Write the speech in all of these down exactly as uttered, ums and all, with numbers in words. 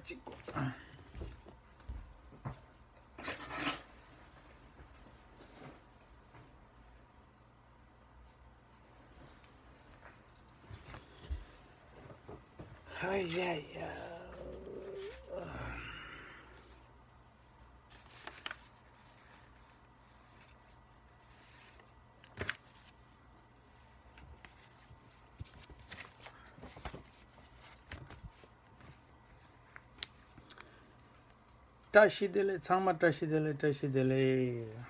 གཅིག་ཧ་ཡ་ཡ། བཀྲ་ཤིས་བདེ་ལེགས། ཚང་མ་བཀྲ་ཤིས་བདེ་ལེགས། བཀྲ་ཤིས་བདེ་ལེགས།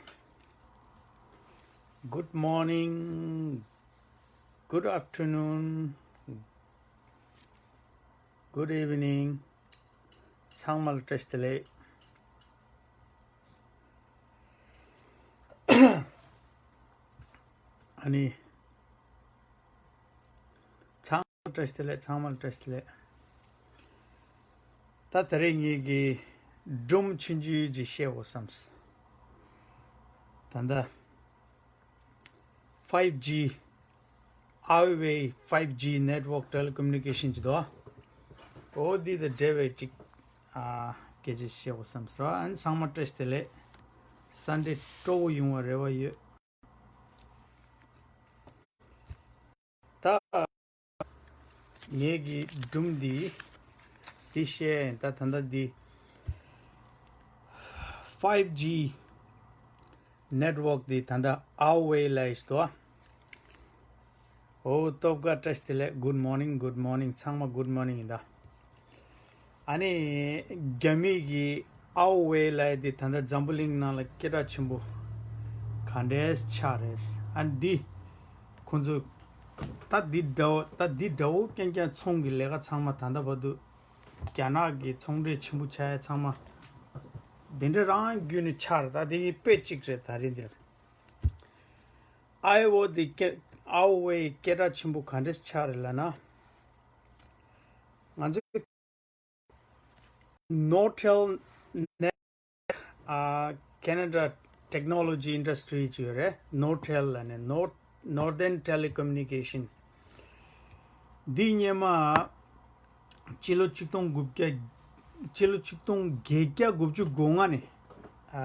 Good morning, good afternoon, good evening. ཚང་མ་ལ་བཀྲ་ཤིས་བདེ་ལེགས། ཨ་ནི། ཚང་མ་ལ་བཀྲ་ཤིས་བདེ་ལེགས། ཚང་མ་ལ་བཀྲ་ཤིས་བདེ་ལེགས། ད་ད་རེས་ངེད་ཀྱི་སྒྲུང་ཆུང་ཆུང་ཅིག་བཤད་དགོས་བསམས། ད་ལྟ་five G Huawei five G network telecommunication ཅིག་འདུག་འོ་འདི་དང་འབྲེལ་བའི་ཅིག་ཨ། སྐད་ཆ་བཤད་དགོས་བསམས་ར། ཨ་ནི་ཚང་མ་བཀྲ་ཤིས་བདེ་ལེགས། Sunday་སྤྲོ་བོ་ཡོང་བ་རེ་བ་ཡོད། ད་ངེད་ཀྱི་སྒྲུང་འདི་འདི་བཤད་ཡིན། ད་ད་ལྟ་འདི་five G network་འདི་ད་ལྟ་Huawei་ལ་ཡིན་ཏོ། ཨོ་སྟོབས་དགའ་བཀྲ་ཤིས་བདེ་ལེགས། Good morning, good morning. ཚང་མ་good morning་ཡིན་ད། ཨ་ནི་རྒྱ་མི་གི་Huawei་ལབ་ཡ་དེ་ད་ལྟ་འཛམ་བུ་གླིང་ནང་ལ་སྐད་གྲགས་ཆེན་པོ་ག་འདྲས་ཆགས་རེད། ཨ་ནི་འདི་ཁོང་ཚོ་ད་འདི་འདྲ་བོ་ད་འདི་འདྲ་བོ་རྐྱང་རྐྱང་ཚོང་གི་ལས་ཀ་ཚང་མ་ད་ལྟ་བར་དུ་རྒྱ་ནག་གི་ཚོང་འབྲེལ་ཆེན་པོ་ཆགས་ཡ་ཚང་མ་འདི་འདྲ་རང་བརྒྱུད་ནས་ཆགས་རེད། ད་འདི་དཔེ་གཅིག་རེད། ད་རེས་འདིར་ཨའི་བོ་འདི་སྐད་ཨའོ་ཝེ་སྐད་གྲགས་ཆེན་པོ་ག་འདྲས་ཆགས་རེད་ལབ་ན། ང་ཚོ་Nortel Net ཨ་Canada Technology Industry་ཅིག་ཡོད་རེད། Nortel་ལབ་ནས་Nor- Northern Telecommunication། འདི་སྔོན་མ་ཕྱི་ལོ་ཆིག་སྟོང་དགུ་བརྒྱ་ཕྱི་ལོ་ཆིག་སྟོང་བརྒྱད་བརྒྱ་དགུ་བཅུ་གོ་ལྔ་ནས་ཨ་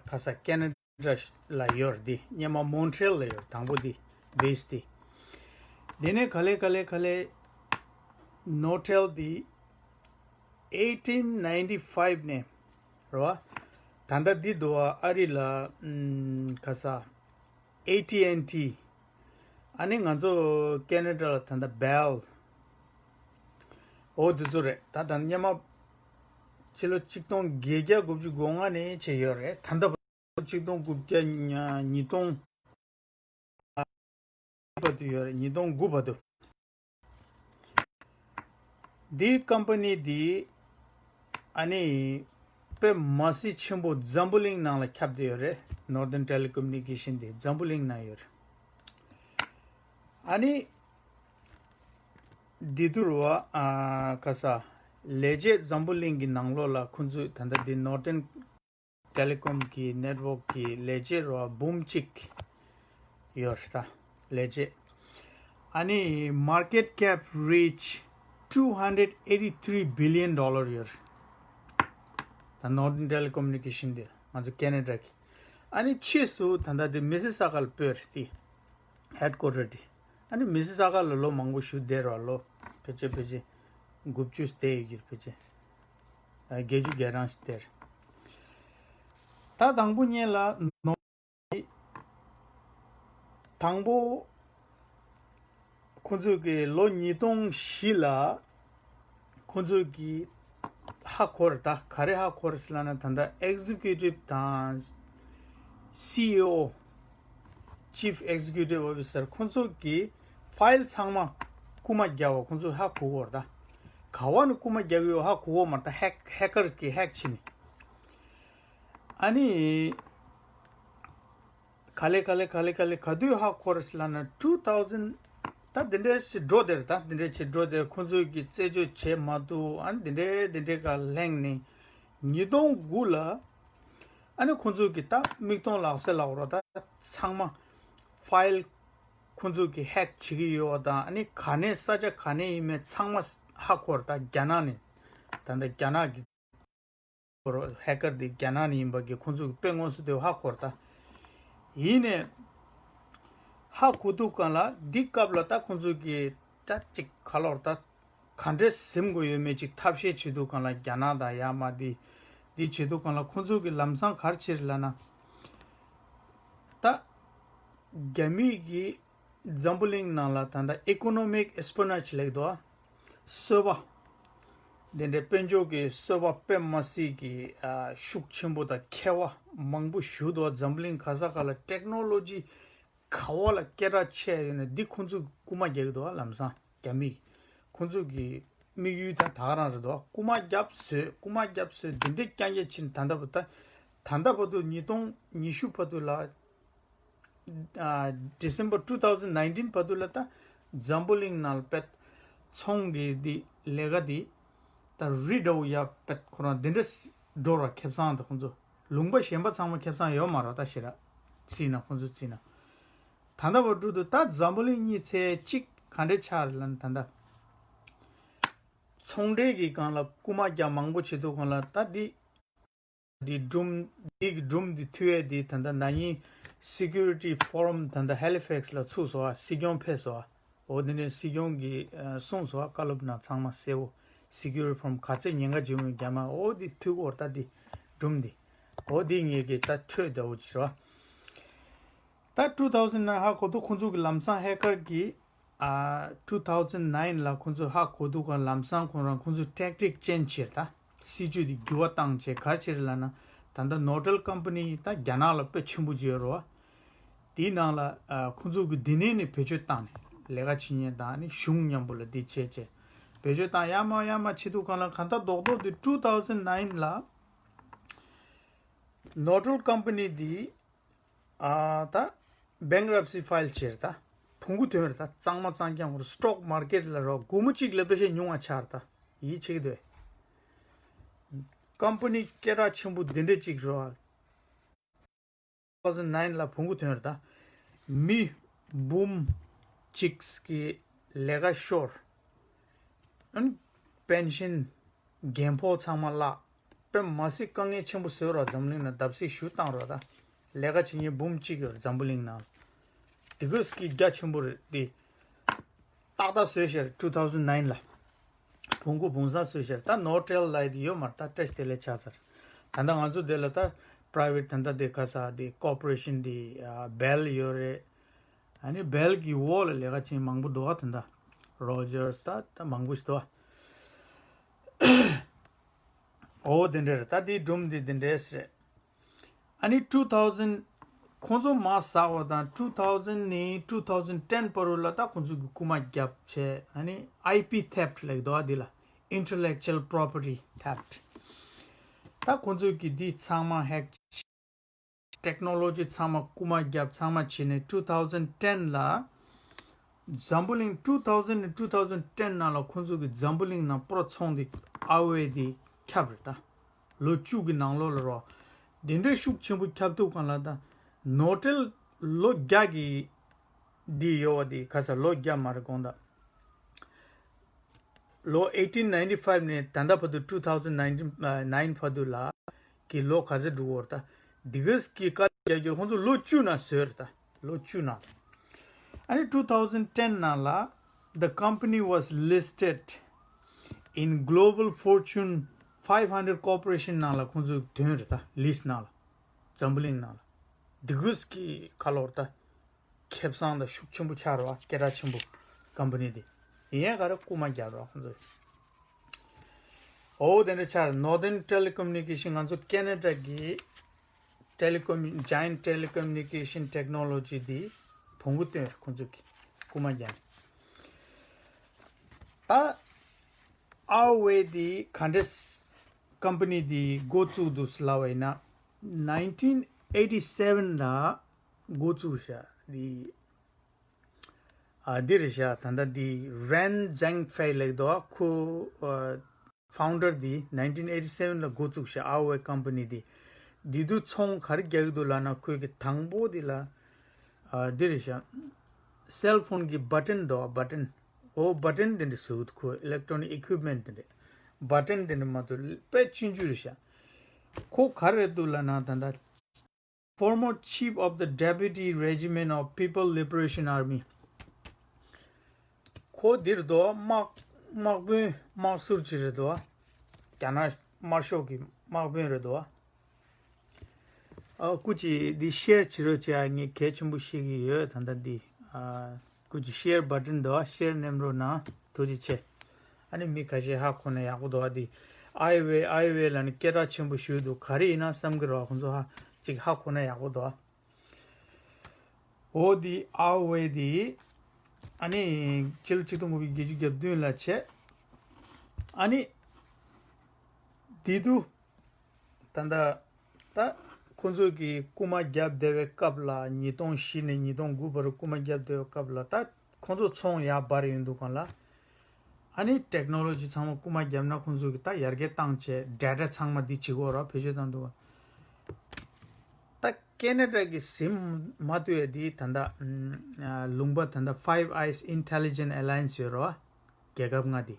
ཁ་ས་Canada་ལ་ཡོད་རེད། འདི་སྔོན་མ་Montreal་ལ་ཡོད། དང་པོ་འདི་base་འདི། དེ་ནས་ག་ལེ་ག་ལེ་ག་ལེ་Nortel་འདི་eighteen ninety five་ནས་རེད་བ། ད་ལྟ་འདི་འདུག་བ། ཨ་རི་ལ་ཨམ་ཁ་ས་ཨེ་ཊི་ཨེན་ཊི། ཨ་ནི་ང་ཚོ་Canada་ལ་ད་ལྟ་Bell། འོ་འདི་ཚོ་རེད། ད་ད་སྔོན་མ་ཕྱི་ལོ་ཆིག་སྟོང་བརྒྱད་བརྒྱ་དགུ་བཅུ་གོ་ལྔ་ནས་བྱས་ཡོད་རེད། ད་ལྟ་བར་ཆིག་སྟོང་དགུ་བརྒྱ་ཉིས་སྟོང་བར་དུ་ཡོད་རེད། ཉིས་སྟོང་དགུ་བར་དུ། འདིའི་ཀམ་པ་ནི་འདི་ཨ་ནི་དཔེ་མ་སྲིད་ཆེན་པོ་འཛམ་བུ་གླིང་ནང་ལ་ཁྱབ་བསྡད་ཡོད་རེད། Northern Telecommunication་འདི་འཛམ་བུ་གླིང་ནང་ཡོད་རེད། ཨ་ནི་འདི་དུར་བ་ཨ་ཁ་ས་ལས་བྱེད་འཛམ་བུ་གླིང་གི་ནང་ལོགས་ལ་ཁོང་ཚོས་ད་ལྟ་འདི་Northern Telecom་གི་network་གི་ལས་བྱེད་རོ་འབུམ་གཅིག་ཡོད་རེད། ད་ལས་བྱེད་ཨ་ནི་market cap reach two hundred eighty three billion dollar་ཡོད་རེད། ད་Northern Telecommunication་འདི་ང་ཚོ་Canada་གི་ཨ་ནི་ཕྱིས་སུ་ད་ལྟ་འདི་Mississauga་ལ་སྤོས་རེད། དེ་headquarter་དེ། ཨ་ནི་Mississauga་ལ་ལོ་མང་པོ་ཞིག་བསྡད་རོགས། ལོ་ཕལ་ཆེར་ཕལ་ཆེར་དགུ་བཅུ་བསྡད་ཡོད་རྒྱུར་ཕལ་ཆེར་བརྒྱད་ཅུ་གྱ་གྲངས་ཤིག་བསྡད་རེད། ད་དང་པོ་ཉིད་ལ་ནོ་དང་པོ་ཁོང་ཚོས་ཀྱི་ལོ་ཉིས་སྟོང་བཞི་ལ་ཁོང་ཚོས་ཀྱི་ཧ་གོ་རེད། ད་ག་རེ་ཧ་གོ་རེད་ཟེར་ལབ་ན། ད་ལྟ་executive་དང་སི་ཨི་ཨོ་Chief Executive Officer་ཁོང་ཚོ་གི་file་ཚང་མ་རྐུ་མ་རྒྱག་པ་ཁོང་ཚོ་ཧ་གོ་གོ་རེད། ད་ག་བ་ནས་རྐུ་མ་རྒྱག་གི་ཡོད་ཧ་གོ་གོ་མ་རེད། ད་hack- hacker་གི་hack་བྱས་ནས་ཨ་ནི། ག་ལེ་ག་ལེ་ག་ལེ་ག་ལེ་ག་དུས་ཧ་གོ་རེད་ཟེར་ལབ་ན། two thousand ད་འདི་འདྲའི་ཞིག་འགྲོ་དེར་ད་འདི་འདྲའི་ཞིག་འགྲོ་དེར་ཁོང་ཚོས་ཀྱི་རྩད་གཅོད་བྱེད་མ་ཐུབ། ཨ་ནི་འདི་འདྲའི་འདི་འདྲའི་ག་ལྷེང་ནས་ཉིས་སྟོང་དགུ་ལ་ཨ་ནི་ཁོང་ཚོས་ཀྱི་ད་མིག་མཐོང་ལག་ཟེར་ལབ་རོགས། ད་ཚང་མ་file་ཁོང་ཚོས་ཀྱི་hack་བྱེད་ཀྱི་ཡོད་པ་དང་། ཨ་ནི་ག་ནས་ས་ཆ་ག་ནས་ཡིན་མིན་ཚང་མ་ཧ་གོ་རེད། ད་རྒྱ་ནག་ནས་ ད་ལྟ་རྒྱ་ནག་གི་ཧེ་ཀར་དེ་རྒྱ་ནག་ནས་ཡིན་པ་གི་ཁོང་ཚོ་གི་དཔེ་མངོན་གསལ་དོད་ཧ་གོ་རེད་ད། ཡིན་ནའི་ཧ་གོ་དུས་སྒང་ལ་འདི་སྐབས་ལ་ད་ཁོང་ཚོ་གི་ད་ཅིག་ག་ལོར་ད་ག་འདྲས་ཟིན་དགོས་ཡོད་མེད་ཅིག་ཐབས་ཤེས་བྱེད་དུས་སྒང་ལ་རྒྱ་ནག་དང་ཡར་མར་འདི་འདི་བྱེད་དུས་སྒང་ལ་ཁོང་ཚོ་གི་ལམ་སང་ག་རེ་བྱེད་ལབ་ན། ད་རྒྱ་མི་གི་འཛམ་བུ་གླིང་ནང་ལ་ད་ལྟ་economic espionage ལབ་ཀྱི་འདུག་ཨ། སོལ་བ། འདི་འདྲའི་དཔལ་འབྱོར་གྱི་སོལ་བ་དཔེ་མ་སྲིད་ཀྱི་ཨ་ཤུགས་ཆེན་པོ་དང་ཁེ་བ་མང་པོ་ཞུགས་འདུག་འཛམ་བུ་གླིང་ག་ས་ག་ལ་ཊེག་ནོ་ལོ་ཇི་ག་བ་ལ་སྐད་གྲགས་ཆེ་ཡོད་ན་འདི་ཁོང་ཚོ་རྐུ་མ་རྒྱག་གི་འདུག་ཨ། ལམ་སང་རྒྱ་མི་ཁོང་ཚོ་གི་དམིགས་ཡུལ་ད་ད་ག་རང་རེད་འདུག་ཨ། རྐུ་མ་རྒྱབ་བཟོས་རྐུ་མ་རྒྱབ་བཟོས་འདི་འདྲའི་རྐྱང་རྐྱང་ཕྱིན། ད་ལྟ་བར་ད་ད་ལྟ་བར་དུ་ཉིས་སྟོང་ཉི་ཤུ་བར་དུ་ལ། ཨ། December two thousand nineteen བར་དུ་ལ་ད་འཛམ་བུ་གླིང་ནང་ལ་དཔེ་ཚོང་གི་འདི་ལས་ཀ་འདི་ད་རི་འདྲ་བོ་ཡ་དཔེ་ཁོ་རང་འདི་འདྲ་འགྲོ་ར། ཁེ་བཟང་ད་ཁོང་ཚོ་ལུང་པ་གཞན་པ་ཚང་མ་ཁེ་བཟང་ཡོད་མ་རེད་ད། ཞེ་ར་རྩིས་ན་ཁོང་ཚོ་རྩིས་ན། ད་ལྟ་བར་དུ་ད་འཛམ་བུ་གླིང་གཉིས་ཚེ་གཅིག་ག་འདྲ་ཆགས་རེད་ལབ་ན། ད་ལྟ་ཚོང་འབྲེལ་གྱི་སྒང་ལ་རྐུ་མ་རྒྱག་མང་པོ་བྱེད་དུས་སྒང་ལ་ད་འདི། འདི་སྒྲུང་འདི་གི་སྒྲུང་འདི་ཐོས་ཡས་འདི་ད་ལྟ་ན་ནིང་Security Forum ད་ལྟ་Halifax ལ་ཚུགས་སོང་ཨ། སྲིད་སྐྱོང་ཕེབས་སོང་ཨ། འོ་འདི་ནས་སྲིད་སྐྱོང་གིས་ཨ་གསུངས་སོང་ཨ། བཀའ་སློབ་ནང་ཚང་མ་གསལ་བོ། Security Forum ག་ཚད་ཉེན་ཁ་ཆེན་པོ་རྒྱ་མ། འོ་འདི་ཐོས་གོ་ད་འདི་སྒྲུང་འདི། འོ་འདི་ངེད་ཀྱི་ད་འཕྲོས་བདེ་བོ་ཅིག་རེད་བ། ད་two thousand nine ཧ་གོ་དུས་ཁོང་ཚོ་གི་ལམ་སང་ཧེ་ཀར་གི་ཨ། two thousand nine ལ་ཁོང་ཚོ་ཧ་གོ་དུས་ག་ལམ་སང་ཁོང་རང་ཁོང་ཚོ་tactic change བྱས། ད་སྲིད་ཇུས་དེ་འགྱུར་བ་བཏང་བྱས་ག་རེ་བྱས་རེད་ལབ་ན། ད་ལྟ་Nortel company ད་རྒྱ་ནག་ལ་དཔེ་ཆེན་པོ་ཅིག་ཡོད་རེད་བ། དེའི་ནང་ལ་ཨ། ཁོང་ཚོ་གི་འདི་ནས་ནས་བེད་སྤྱོད་བཏང་ནས་ལས་ཀ་བྱེད་མཁན་དང་ནི་གཞུང་མཉམ་པོ་ལ་འདི་བྱས་བྱས་བེད་སྤྱོད་བཏང་ཡར་མར་ཡར་མར་བྱེད་དུས་ག་ལ་ག་ད་རྡོག་རྡོག་དེ་two thousand nine ལ་Nortel company དེ་ཨ། ད་bankruptcy file བྱས་རེད་ད། བོང་གུ་ཐོན་རེད་ད། གཙང་མ་གཙང་རྐྱང་རེད། stock market ལ་རོ་སྒོར་མོ་གཅིག་ལས་དཔེ་ཤ་ཉུང་བ་ཆགས་རེད་ད། ཡིད་ཆེས་ཀྱི་འདུག་ཨེ། company སྐད་གྲགས་ཆེན་པོ་འདི་འདྲ་གཅིག་རེད་བ། two thousand nine ལ་བོང་གུ་ཐོན་རེད་ད། མི་འབུམ་གཅིག་གི་ལས་ཀ་ཤོར། ཨ་ནི་pension རྒན་ཕོ་ཚང་མ་བརླག་དཔེ་མ་སྲིད་དཀའ་ངལ་ཆེན་པོ་བཟོས་རོགས། འཛམ་གླིང་ནང་བརྡབ་གསིག་ཞུ་བཏང་རོགས་ད། ལས་ཀ་བྱེད་མཁན་འབུམ་གཅིག་ཡོད་འཛམ་བུ་གླིང་ནང་། དེ་གོས་ཀྱི་རྒྱ་ཆེན་པོ་རེད་དེ། ཏག་ཏག་བཟོས་ཤར་two thousand nine ལ། བོང་གུ་བོང་བཟང་བཟོས་ཤར་ད་Nortel ལ་དེ་ཡོད་མ་རེད་ད། བཀྲ་ཤིས་བདེ་ལེགས་ཆགས་ཚར། ད་ལྟ་ང་ཚོ་དེ་ལ་ད་private ད་ལྟ་དེ་ག་ས་དེ་corporation དེ་Bell ཡོད་རེད། ཨ་ནི་Bell གི་འོག་ལ་ལས་ཀ་བྱེད་མང་པོ་འདུག་ཨ། ད་ལྟ་Rogers ད་ད་མང་པོ་ཞིག་འདུག་ཨ། འོ་དེ་འདྲ་རེད། ད་དེའི་སྒྲུང་འདི་དེ་འདྲས་རེད། ཨ་ནི་two thousand ཁོང་ཚོ་མ་ཟག་པ་དང་two thousand ནས་two thousand ten བར་དུ་ལ་ད་ཁོང་ཚོ་གི་རྐུ་མ་རྒྱབ་བྱས། ཨ་ནི་I P theft ལབ་ཀྱི་འདུག་ཨ། འདི་ལ་intellectual property theft ད་ཁོང་ཚོ་གི་འདི་ཚང་མ་hack technology ཚང་མ་རྐུ་མ་རྒྱབ་ཚང་མ་བྱས་ནས་two thousand ten ལ་འཛམ་བུ་གླིང་two thousand ནས་two thousand ten ནང་ལ་ཁོང་ཚོ་གི་འཛམ་བུ་གླིང་ནང་པོ་ར་ཚོང་དེ་ཨ་ཝེ་དེ་ཁྱབ་རེད་ད། ལོ་བཅུ་གི་ནང་ལོགས་ལ་རོ། དེ་འདྲའི་ཤུགས་ཆེན་པོ་ཁྱབ་ཐུབ་གང་ལ་ད། Nortel ལོ་བརྒྱ་གི་འདི་ཡོད་བ་དེ་ག་ས་ལོ་བརྒྱ་མ་རེད་དགོངས་དག་ལོ་eighteen ninety five ནས་ད་ལྟ་བར་དུ་two thousand nineteen nine བར་དུ་ལ་གི་ལོ་ག་ཚོད་འགྲོ་གི་ཡོད་རེད་ད། འདི་གས་ཀྱི་དཀའ་ལས་རྒྱག་རྒྱུ་ཁོང་ཚོ་ལོ་བཅུ་ནང་བཟོས་རེད་ད། ལོ་བཅུ་ནང་། ཨ་ནི་two thousand ten ནང་ལ་the company was listed in Global Fortune five hundred corporation ནང་ལ་ཁོང་ཚོ་ཐོན་རེད་ད། list ནང་ལ། འཛམ་བུ་གླིང་ནང་ལ། འདི་གས་ཀྱི་ཁ་ལོར་ད། ཁེ་བཟང་དང་ཤུགས་ཆེན་པོ་ཆགས་རེད་བ། སྐད་གྲགས་ཆེན་པོ་company དེ། ཡིན་ཡང་ག་རེ་རྐུ་མ་རྒྱག་རེད་བ་ཁོང་ཚོས། འོ་དེ་འདྲ་ཆགས་རེད། Northern Telecommunication ང་ཚོ་ཁེ་ན་ཌ་གི་telecom giant telecommunication technology དེ་བོང་གུ་བཏོན་རེད་ཁོང་ཚོ་གི་རྐུ་མ་རྒྱག་ནས། ད་ཨ་ཝེ་དེ་ག་འདྲས་company དེ་འགོ་བཙུགས་འདུག་ལབ་པ་ཡིན་ན། nineteen eighty seven ལ་འགོ་བཙུགས་ཤག་དེ། ཨ་འདི་རེད་ཤག་ད་ལྟ་འདི་Ren Zhengfei ལབ་འདུག་ཁོ་ཨ་founder འདི་nineteen eighty seven ལ་འགོ་བཙུགས་ཤག་ཨ་ཝེ་company འདི། འདི་དུས་ཚོང་ག་རེ་རྒྱག་གི་འདུག་ལབ་ན། ཁོས་གི་དང་པོ་འདི་ལ་ཨ་འདི་རེད་ཤག cell phone གི་button འདུག button འོ་button འདི་འདྲ་བཟོ་གི་འདུག་ཁོས་electronic equipment འདི་འདྲ། བྷ་ཊན་དེ་འདྲ་མ་གཏོགས་དཔེ་ཆུང་ཆུང་རེད་ཤག་ཁོ་ག་རེ་འདུག་ལབ་ན། ད་ལྟ་Former Chief of the Deputy Regiment of People Liberation Army། ཁོ་འདིར་འདུག་དམག་དམག་དཔོན་དམག་ཟུར་ཅིག་རེད་འདུག་རྒྱ་ནག་དམར་ཤོག་གི་དམག་དཔོན་རེད་འདུག་ཨ། སྐུ་མཁྱེན་འདི་ཤེར་བྱེད་རོགས་བྱེད་ཨ། ངས་གལ་ཆེན་པོ་ཤེས་ཀྱི་ཡོད། ད་ལྟ་འདི། ཨ། སྐུ་མཁྱེན་ཤེར་བྷ་ཊན་འདུག་ཨ། ཤེར་མནན་རོགས་གནང་། ཐུགས་རྗེ་ཆེ། ཨ་ནི་མི་ཁ་ཤས་ཧ་གོ་ན་ཡག་པོ་འདུག་ཨ། འདི་ཨའི་ཝེ་ཨའི་ཝེ་ལབ་ནས་སྐད་གྲགས་ཆེན་པོ་ཞིག་འདུག་ག་རེ་ཡིན་ན་བསམ་གྱི་རེད་བ། ཁོང་ཚོ་ཧ་ཅིག་ཧ་གོ་ན་ཡག་པོ་འདུག་ཨ། འོ་འདི་ཨའི་ཝེ་འདི། ཨ་ནི་ཕྱི་ལོ་ཆིག་སྟོང་དགུ་བརྒྱ་བརྒྱད་ཅུ་གྱ་བདུན་ལ་བྱས། ཨ་ནི་འདི་དུ། ད་ལྟ་ད་ཁོང་ཚོ་གིས་རྐུ་མ་བརྒྱབ་བསྡད་པའི་སྐབས་ལ། ཉིས་སྟོང་བཞི་ནས་ཉིས་སྟོང་དགུ་བར་རྐུ་མ་བརྒྱབ་བསྡད་པའི་སྐབས་ལ། ད་ཁོང་ཚོ་ཚོང་ཡར་འབར་ཡོང་དུས་སྒང་ལ། ཨ་ནི་ཊེག་ནོ་ལོ་ཇི་ཚང་མ་རྐུ་མ་བརྒྱབ་ན་ཁོང་ཚོ་གིས་ད་ཡར་རྒྱས་བཏང་བྱས་ཌེ་ཊ་ཚང་མ་འདི་བྱེད་དགོས་ར། བེད་སྤྱོད་བཏང་འདུག་ད་ཀེ་ན་ཌ་གིས་ཟིན་མ་ཐུབ་ཡ་འདི་ད་ལྟ་ཨམ། ཨ། ལུང་པ་ད་ལྟ་Five Eyes Intelligence Alliance ཡོད་ར། རྒྱལ་ཁབ་ལྔ་འདི།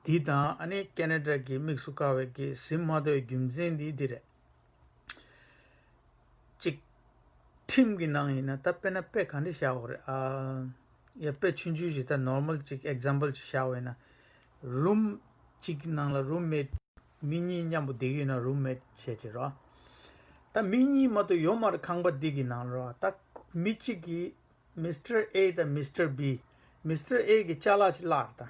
འདི་དང་ཨ་ནི་ཀེ་ན་ཌ་གི་དམིགས་སུ་བཀར་བའི་གི་ཟིན་མ་ཐུབ་རྒྱུ་མཚན་འདི་འདི་རེད། གཅིག་ཁྲིམས་ཀྱི་ནང་ཡིན་ན་ད་དཔེར་ན་དཔེ་ག་འདྲ་བཞག་དགོས་རེད་ཨ། ཡ་དཔེ་ཆུང་ཆུང་ཞིག་ད་ནོར་མལ་གཅིག་ཨེག་ཛམ་པལ་ཅིག་བཞག་པ་ཡིན་ན། རུམ་གཅིག་གི་ནང་ལ་རུམ་མེཊ་མི་གཉིས་མཉམ་པོ་བསྡད་ཀྱི་ཡོད་ན་རུམ་མེཊ་བྱས་བྱས་རོ། ད་མི་གཉིས་མ་གཏོགས་ཡོད་མ་རེད་ཁང་པ་འདི་གི་ནང་ལ་རོ། ད་མི་གཅིག་གིས། མིས་ཊར་ཨེ་དང་མིས་ཊར་བི། མིས་ཊར་ཨེ་གི་ཅ་ལག་ཅིག་བརླགས་རེད་ད།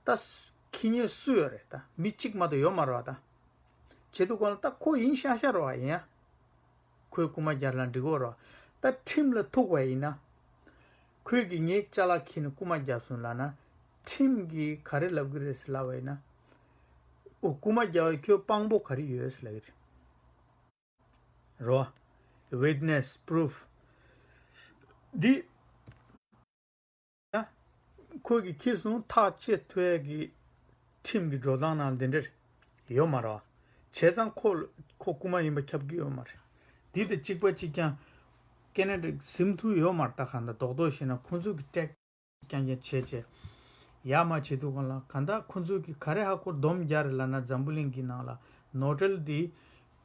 ད་སུ་ཁྱི་ཉོས་སུ་ཡོད་རེད་ད། མི་གཅིག་མ་གཏོགས་ཡོད་མ་རེད་བ་ད། བྱེད་དུས་སྒང་ལ་ད་ཁོ་ཡིན་ཤག་ཤག་རེད་བ་ཡིན་ཡ། ཁོས་རྐུ་མ་རྒྱག་ལ་འགྲིག་གོ་རེད་བ། ད་ཁྲིམས་ལ་ཐུག་པ་ཡིན་ན། ཁོས་ཀྱིས་ངའི་ཅ་ལག་ཁྱེར་ནས་རྐུ་མ་རྒྱབ་སོང་ལབ་ན། ཁྲིམས་ཀྱིས་ག་རེ་ལབ་གི་རེད་ཟེར་ལབ་པ་ཡིན་ན། འོ་རྐུ་མ་རྒྱབ་པའི་ཁྱོད་དཔང་པོ་ག་རེ་ཡོད་ཟེར་ལབ་གི་རེད། རོ། Witness proof འདི། ཡ། ཁོས་ཀྱིས་ཁྱེར་སོང་ཐག་བཅད་ཐུབ་ཡས་ཀྱི་ཁྲིམས་ཀྱི་འགྲོ་སྟངས་ནང་འདི་འདྲ་ཡོད་མ་རེད་བ། བྱས་ཙང་ཁོ་ཁོ་རྐུ་མ་ཡིན་པ་ཁྱབ་ཀྱི་ཡོད་མ་རེད། འདི་དང་གཅིག་པ་གཅིག་རྐྱང་། ཀེ་ན་ཌ་ཟིན་ཐུབ་ཡོད་མ་རེད་ད། གང་ལྟར་རྡོག་རྡོག་བཤད་ན་ཁོ་ཚོ་གི་ཊེག་རྐྱང་རྐྱང་བྱས་བྱས། ཡར་མར་བྱེད་དུས་སྒང་ལ་གང་ལྟར་ཁོ་ཚོ་གིས་ག་རེ་ཧ་གོ་སྡོམ་རྒྱག་རེད་ལབ་ན། འཛམ་བུ་གླིང་གི་ནང་ལ་ནོ་ཊེལ་འདི་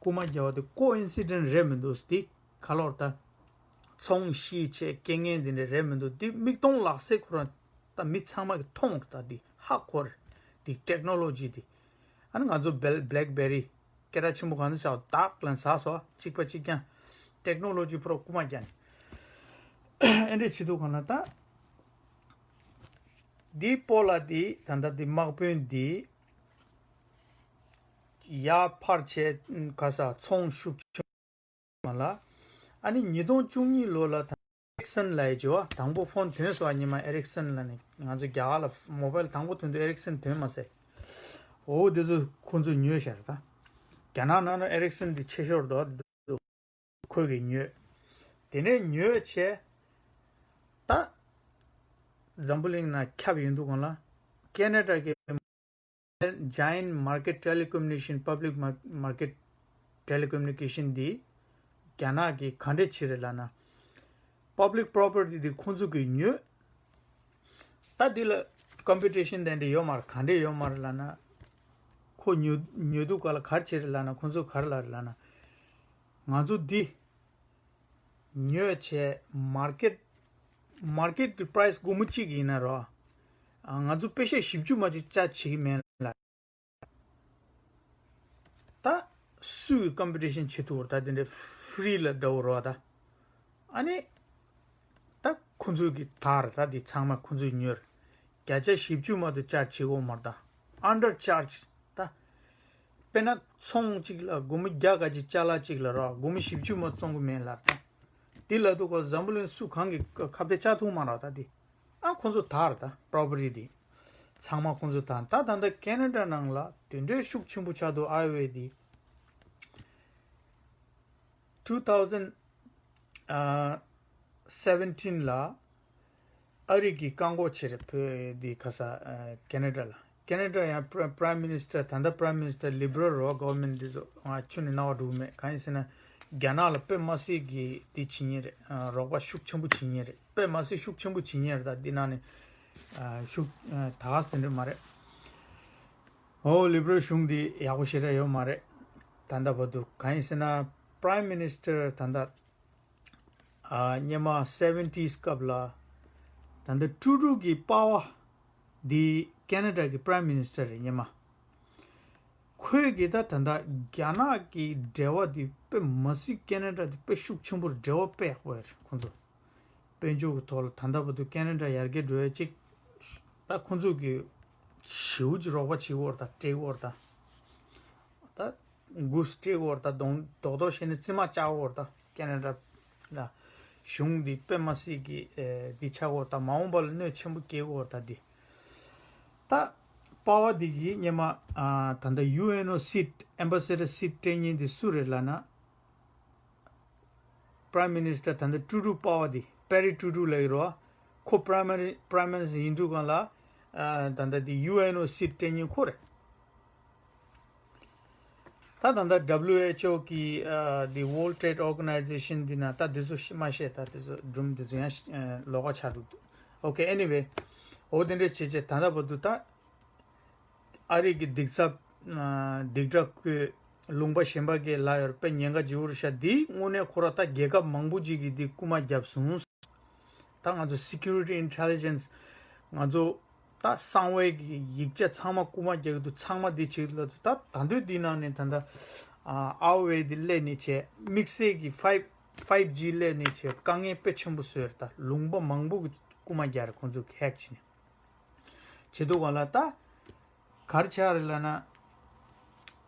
རྐུ་མ་རྒྱག་པ་དེ་ཀོ་ཨིན་སི་ཌེན་ཊི་རེད་མི་འདུག་འདི་ག་ལོར་ད་ཚོང་བཤིག་བྱས་རྐྱེན་ངན་འདི་འདྲ་རེད་མི་འདུག་འདི་མིག་མཐོང་ལག་ཟིན་ཁོ་རང་ད་མི་ཚང་མ་གིས་མཐོང་རེད་ད། འདི་ཧ་གོ་རེད། འདི་ཊེག་ནོ་ལོ་ཇི་འདི། ཨ་ནི་ང་ཚོ་བེལ་བྷི་ལེག་བྷེ་རི་སྐད་གྲགས་ཆེན་པོ་གང་ཚོ་བཞག་བདག་ལ་ཟ་སོ་གཅིག་པ་གཅིག་རྐྱང་། ཊེག་ནོ་ལོ་ཇི་ཕོ་རོ་རྐུ་མ་རྒྱག་ནས། ཨེ་འདྲས་བྱེད་དུས་སྒང་ལ་ད། འདི་སྤོ་ལགས་འདི་ད་ལྟ་འདི་དམག་དཔོན་འདི་ཡར་ཕར་བྱས་ག་ས་ཚོང་ཤུགས་ཆེན་པོ་ལ། ཨ་ནི་ཉིས་སྟོང་བཅུ་གཉིས་ལོ་ལ་ད་ཨེ་རིག་སན་ལབ་ཡས་ཅིག་ཡོད་བ། དང་པོ་ཕོན་ཐོན་སོང་བ། སྔོན་མ་ཨེ་རིག་སན་ལབ་ནས་ང་ཚོ་རྒྱ་གར་ལ་མོ་བེལ་དང་པོ་ཐོན་དུས་ཨེ་རིག་སན་ཐོན་མ་སོང་། འོ་དེ་ཚོ་ཁོ་ཚོས་ཉོས་བཞག་རེད་ད། རྒྱ་ནག་ནང་ལ་ཨེ་རིག་སན་འདི་ཆེ་ཤོས་རེད་འདུག་ཁོས་ཀྱིས་ཉོས། དེ་ནས་ཉོས་བྱས། ད་འཛམ་བུ་གླིང་ནང་ཁྱབ་ཡོང་དུས་སྒང་ལ་ཀེ་ན་ཌ་གི་Giant Market Telecommunication Public Mar- Market Telecommunication འདི་རྒྱ་ནག་གིས་ག་འདྲས་བྱས་རེད་ལབ་ན། Public Property འདི་ཁོང་ཚོ་གིས་ཉོས། ད་འདི་ལ་ཀམ་པི་ཊི་ཤན་དེ་འདྲ་ཡོད་མ་རེད། ག་འདྲས་ཡོད་མ་རེད་ལབ་ན། ཁོ་ཉོ་ཉོ་དུས་སྒང་ལ་ག་རེ་བྱས་རེད་ལབ་ན། ཁོང་ཚོས་ག་རེ་ལབ་རེད་ལབ་ན། ང་ཚོ་འདི་ཉོས་བྱས་མར་ཀེཊ་མར་ཀེཊ་གི་པ་རའི་སི་སྒོར་མོ་གཅིག་ཡིན་ན་རོ། ང་ཚོ་པེ་ཤ་བཞི་བཅུ་མ་གཏོགས་ཅར་ཇི་བྱེད་ཀྱི་མེད་ལ། ད་སུས་ཀམ་པི་ཊི་ཤན་བྱེད་ཐུབ་རེད། ད་དེ་འདྲའི་ཧྥི་རི་ལ་འདྲ་བོ་རེད་བ་ད། ཨ་ནི་ད་ཁོ་ཚོས་ཀྱིས་དར་ད། འདི་ཚང་མ་ཁོ་ཚོས་ཉོས། བརྒྱ་ཆ་བཞི་བཅུ་མ་གཏོགས་ཅར་ཇི་བྱེད་ཀྱི་ཡོད་མ་རེད་ད། ཨན་ཌར་ཅར་ཇི་ད། དཔེར་ན་ཚོང་གཅིག་ལ་སྒོར་མོ་བརྒྱ་ག་གི་ཅ་ལག་གཅིག་ལ་རོ། སྒོར་མོ་བཞི་བཅུ་མ་བཙོང་གི་མེད་ལབ་ད། འདི་ལབ་དུས་སྒང་འཛམ་བུ་གླིང་སུ་གང་གི་ཁ་གཏད་གཅོག་ཐུབ་མ་རེད་ད་འདི། ཨ་ཁོ་ཚོ་དར་ད་པོ་རོ་པར་ཊི་འདི། ཚང་མ་ཁོ་ཚོ་དར། ད་ད་ལྟ་ཀེ་ན་ཌ་ནང་ལ་དེ་འདྲའི་ཤུགས་ཆེན་པོ་ཆགས་འདུག་ཨའི་ཝེ་འདི། two thousand seventeen ལ་ཨ་རི་གིས་བཀག་འགོག་བྱས་རེད། བོད་འདི་ག་ས་ཨ་ཀེ་ན་ཌ་ལ། ཀེ་ན་ཌ་ཡང་པ་རའི་མི་ནི་སི་ཊར་ད་ལྟ་པ་རའི་མི་ནི་སི་ཊར་ལི་བྷ་རལ་རེད་བ། གོ་ཝར་མེན་ཊི་འདི་ཚོ་ང་ཁྱོན་ནས་རྣ་བ་འགྲོ་གི་མེད། གང་ཡིན་ཟེར་ན་རྒྱ་ནག་ལ་དཔེ་མ་སྲིད་ཀྱི་འདི་བྱེད་མཁན་རེད། ཨ་རོགས་པ་ཤུགས་ཆེན་པོ་བྱེད་མཁན་རེད། དཔེ་མ་སྲིད་ཤུགས་ཆེན་པོ་བྱེད་མཁན་རེད། ད་འདི་ནང་ནས་ཨ་ཤུགས་ཨ་ད་ག་ས་དེ་འདྲ་མ་རེད། ཨོ་ལི་བྷ་རལ་གཞུང་འདི་ཡག་པོ་ཞེ་དྲག་ཡོད་མ་རེད། ད་ལྟ་བར་དུ་གང་ཡིན་ཟེར་ན། Prime Minister ད་ལྟ་ཨ་སྔོན་མ་seventies སྐབས་ལ་ད་ལྟ་ཀྲུ་ཀྲུ་གི་པ་ཕ་འདི་ཁེ་ན་ཌ་གི་Prime Minister རེད་སྔོན་མ། ཁོས་གི་ད་ད་ལྟ་རྒྱ་ནག་གི་འབྲེལ་བ་འདི་དཔེ་མ་སྲིད་ཁེ་ན་ཌ་འདི་དཔེ་ཤུགས་ཆེན་པོ་རེད། འབྲེལ་བ་དཔེ་ཡག་པོ་ཡོད་རེད་ཁོང་ཚོ། དཔལ་འབྱོར་གྱི་ཐོག་ལ་ད་ལྟ་བར་དུ་ཁེ་ན་ཌ་ཡར་རྒྱས་འགྲོ་ཡ་གཅིག་ད་ཁོང་ཚོ་གི་ཞེ་པོ་ཅིག་རོགས་པ་བྱེད་ཀྱི་ཡོད་རེད། ད་སྤྲད་ཀྱི་ཡོད་རེད། ད་ད་འགུ་སྤྲད་ཀྱི་ཡོད་རེད། ད་རྡོག་རྡོག་རྡོག་བྱས་ནས་རྩིས་མ་བཅག་ཡོད་རེད། ད་ཁེ་ན་ཌ་ལ་གཞུང་འདི་དཔེ་མ་སྲིད་ཀྱི་ཨེ་འདི་ཆགས་ཡོད་རེད། ད་མ་འོངས་པ་ལ་གནོད་ཆེན་པོ་སྐྱེལ་ཀྱི་ཡོད་རེད། ད་འདི་ད་པ་ཕ་འདི་གི་སྔོན་མ་ཨ་ད་ལྟ་ཡུ་ཨེན་ཨོ་སིཊ་ཨེམ་བྷ་སེ་ཌར་སིཊ་སྤྲད་མཁན་འདི་སུ་རེད་ལབ་ན། Prime Minister ད་ལྟ་ཀྲུ་ཀྲུ་པ་ཕ་འདི་པེ་རི་ཀྲུ་ཀྲུ་ལབ་ཀྱི་རེད་བ། ཁོ་Prime Prime Minister ཡིན་དུས་སྒང་ལ་ཨ་ད་ལྟ་འདི་ཡུ་ཨེན་ཨོ་སིཊ་སྤྲད་མཁན་ཁོ་རེད། ད་ད་ལྟ་W H O གི་ཨ་འདི་World Trade Organization འདི་ན་ད་འདི་ཚོ་ཤི་མ་ཤེས། ད་འདི་ཚོ་སྒྲུང་འདི་ཚོ་ཡང་ཨ་ལོགས་ཀ་ཆགས་འདུག Okay, anyway, འོ་དེ་འདྲ་བྱས་བྱས་ད་ལྟ་བར་དུ་ད་ཨ་རི་གི་སྡིག་ཚབ་ཨ་སྡིག་སྒྲ་བསྐུལ། ལུང་པ་གཞན་པ་གི་ལ་ཡོད་པའི་ཉེན་ཁ་ཇི་བོར་ཤ་འདི་དངོས་གནས་ཁོ་ར་ད་རྒྱལ་ཁབ་མང་པོ་ཅིག་གིས་འདི་རྐུ་མ་བརྒྱབ་སོང་། ད་ང་ཚོ་Security Intelligence ང་ཚོ་ད་གསང་བའི་གི་ཡིག་ཆ་ཚང་མ་རྐུ་མ་རྒྱག་གི་འདུག་ཚང་མ་འདི་བྱེད་ལ་འདུག་ད་ད་འདོད་འདི་ནང་ནས་ད་ད་ཨ་Huawei འདི་སླེབས་ནས་བྱས། དམིགས་བསལ་གྱི་five five G སླེབས་ནས་བྱས་དཀའ་ངལ་དཔེ་ཆེན་པོ་བཟོས་རེད། ད་ལུང་པ་མང་པོ་གི་རྐུ་མ་རྒྱག་རེད། ཁོང་ཚོ་གི་ཧེག་བྱས་ནས་བྱེད་འདུག་ག་ལ་ད། ག་རེ་ཆགས་རེད་ལབ་ན།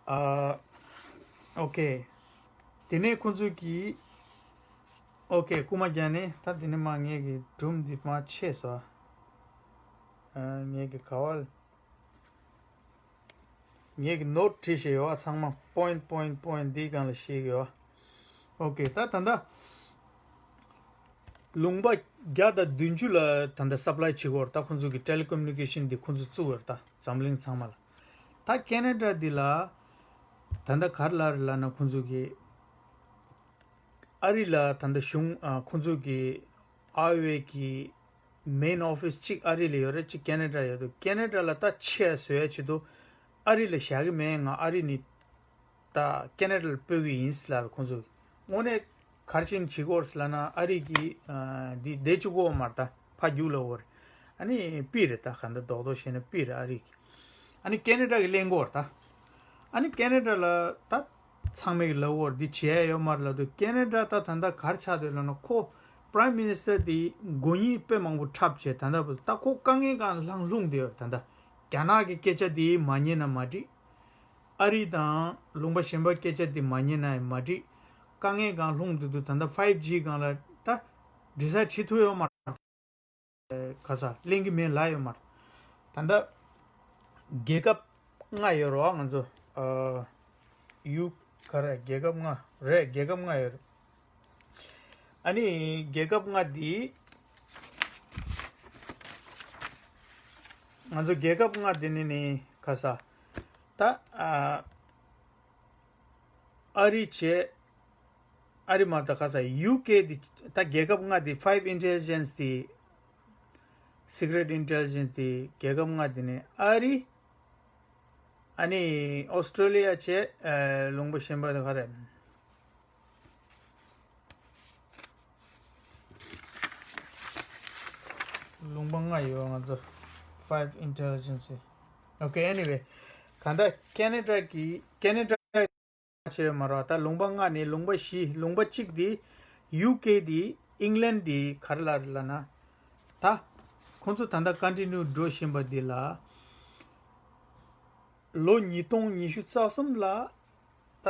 ཨ། ཨོ་ཁེ། དེ་ནས་ཁོང་ཚོས་ཀྱིས། ཨོ་ཁེ། རྐུ་མ་རྒྱག་ནས་ད་དེ་ནས་མ་ངེད་ཀྱི་སྒྲུང་འདི་མ་ཆད་སོང་། ཨ། ངེད་ཀྱི་ག་བ། ངེད་ཀྱི་ནོཊ་བྲིས་བཞག་ཡོད་ཨ། ཚང་མ་point point point འདིའི་སྒང་ལ་བཤད་ཀྱི་ཡོད་ཨ། ཨོ་ཁེ། ད་ད་ལྟ། ལུང་པ་བརྒྱ་དང་བདུན་ཅུ་ལ་ད་ལྟ་སབ་ལའི་བྱེད་ཀྱི་ཡོད་རེད། ད་ཁོང་ཚོ་གི་ཊེ་ལི་ཀོ་མུ་ནི་ཀེ་ཤན་འདི་ཁོང་ཚོ་བཙུགས་ཡོད་རེད། ད་འཛམ་གླིང་ཚང་མ་ལ། ད་ཁེ་ན་ཌ་འདི་ལ་ད་ལྟ་ག་རེ་ལབ་རེད་ལབ་ན། ཁོང་ཚོ་གི་ཨ་རི་ལ་ད་ལྟ་གཞུང་ཨ་ཁོང་ཚོ་གི་ཨ་ཝེ་གི་མེན་ཨོ་ཕིས་གཅིག་ཨ་རི་ལ་ཡོད་རེད། གཅིག་ཁེ་ན་ཌ་ཡོད་འདུག་ཁེ་ན་ཌ་ལ་ད་ཆེད་བཟོ་ཡ་ཆེད་དུ་ཨ་རི་ལ་བཞག་གི་མེད། ང་ཨ་རི་ནས་ད་ཁེ་ན་ཌ་ལ་སྤོ་གི་ཡིན་ལབ་རེད། ཁོང་ཚོ་གིས་དངོས་གནས་ག་རེ་བྱས་ནས་བྱེད་ཀྱི་ཡོད་རེད་ལབ་ན། ཨ་རི་གིས་ཨ་འདི་བསྡད་བཅུག་གི་ཡོད་མ་རེད། ད་ཕར་རྒྱུགས་ལབ་ཀྱི་ཡོད་རེད། ཨ་ནི་ཕུད་རེད། ད་ག་འདྲ་རྡོག་རྡོག་བྱས་ན་ཕུད་རེད་ཨ་རི་གིས། ཨ་ནི་ཁེ་ན་ཌ་གིས་ལེན་གྱི་ཡོད་རེད་ད། ཨ་ནི་ཁེ་ན་ཌ་ལ་ད་ཚང་མས་ལབ་ཀྱི་ཡོད་རེད། འདི་བྱེད་ཡ་ཡོད་མ་རེད་ལབ་དུས། ཁེ་ན་ཌ་ད་ད་ལྟ་ག་རེ་ཆགས་བསྡད་ལབ་ན། ཁོ་པ་རའིམ་མི་ནི་སི་ཊར་དེ་མགོ་རྙོག་དཔེ་མང་པོ་འཁྲབ་བྱས། ད་ལྟ་བར་ད་ཁོ་དཀའ་ངལ་སྒང་ལྷུང་ལྷུང་བསྡད་ཡོད་རེད། ད་ལྟ་རྒྱ་ནག་གི་སྐད་ཆ་དེ་མ་ཉན་ན་མ་འགྲིག་ཨ་རི་དང་ལུང་པ་གཞན་པ་སྐད་ཆ་དེ་མ་ཉན་ན་ཡང་མ་འགྲིག་དཀའ་ངལ་སྒང་ལྷུང་བསྡད་དུས། ད་ལྟ་five G སྒང་ལ་ད་འགྲིག་ས་བྱེད་ཐུབ་ཡོད་མ་རེད། ག་ས་ལེན་གྱི་མེད་ལབ་ཡོད་མ་རེད། ད་ལྟ་རྒྱལ་ཁབ་ལྔ་ཡོད་རེད་བ། ང་ཚོ་ཨ་ཡུ་ག་རེ་རྒྱལ་ཁབ་ལྔ་རེད། རྒྱལ་ཁབ་ལྔ་ཡོད་རེད། ཨ་ནི་རྒྱལ་ཁབ་ལྔ་འདི་ང་ཚོ་རྒྱལ་ཁབ་ལྔ་འདི་ནི་ནི་ག་ས་ད་ཨ་ཨ་རི་བྱས། ཨ་རི་མ་གཏོགས་ག་ས་ཡུ་ཀེ་འདི་ད་རྒྱལ་ཁབ་ལྔ་འདི། Five Intelligence འདི། Secret Intelligence འདི་རྒྱལ་ཁབ་ལྔ་འདི་ནི་ཨ་རི། ཨ་ནི་ཨོ་སི་ཀྲོ་ལི་ཡ་བྱས། ཨ་ལུང་པ་གཞན་པ་དེ་ག་རེ། ལུང་པ་ལྔ་ཡོད་ང་ཚོ། Five Intelligence འདི། Okay, anyway, གང་ལྟར་ཁེ་ན་ཌ་གི་ཁེ་ན་ཌ་བྱས་མ་རེད། ད་ལུང་པ་ལྔ་ནས་ལུང་པ་བཞི། ལུང་པ་གཅིག་འདི་ཡུ་ཀེ་འདི། ཨིང་ལན་འདི་ག་རེ་ལབ་རེད་ལབ་ན། ད་ཁོང་ཚོ་ད་ལྟ་ཀོན་ཊི་ནིའུ་འགྲོ་བཞིན་པ་འདི་ལ་ལོ་ཉིས་སྟོང་ཉི་ཤུ་རྩ་གསུམ་ལ་ད་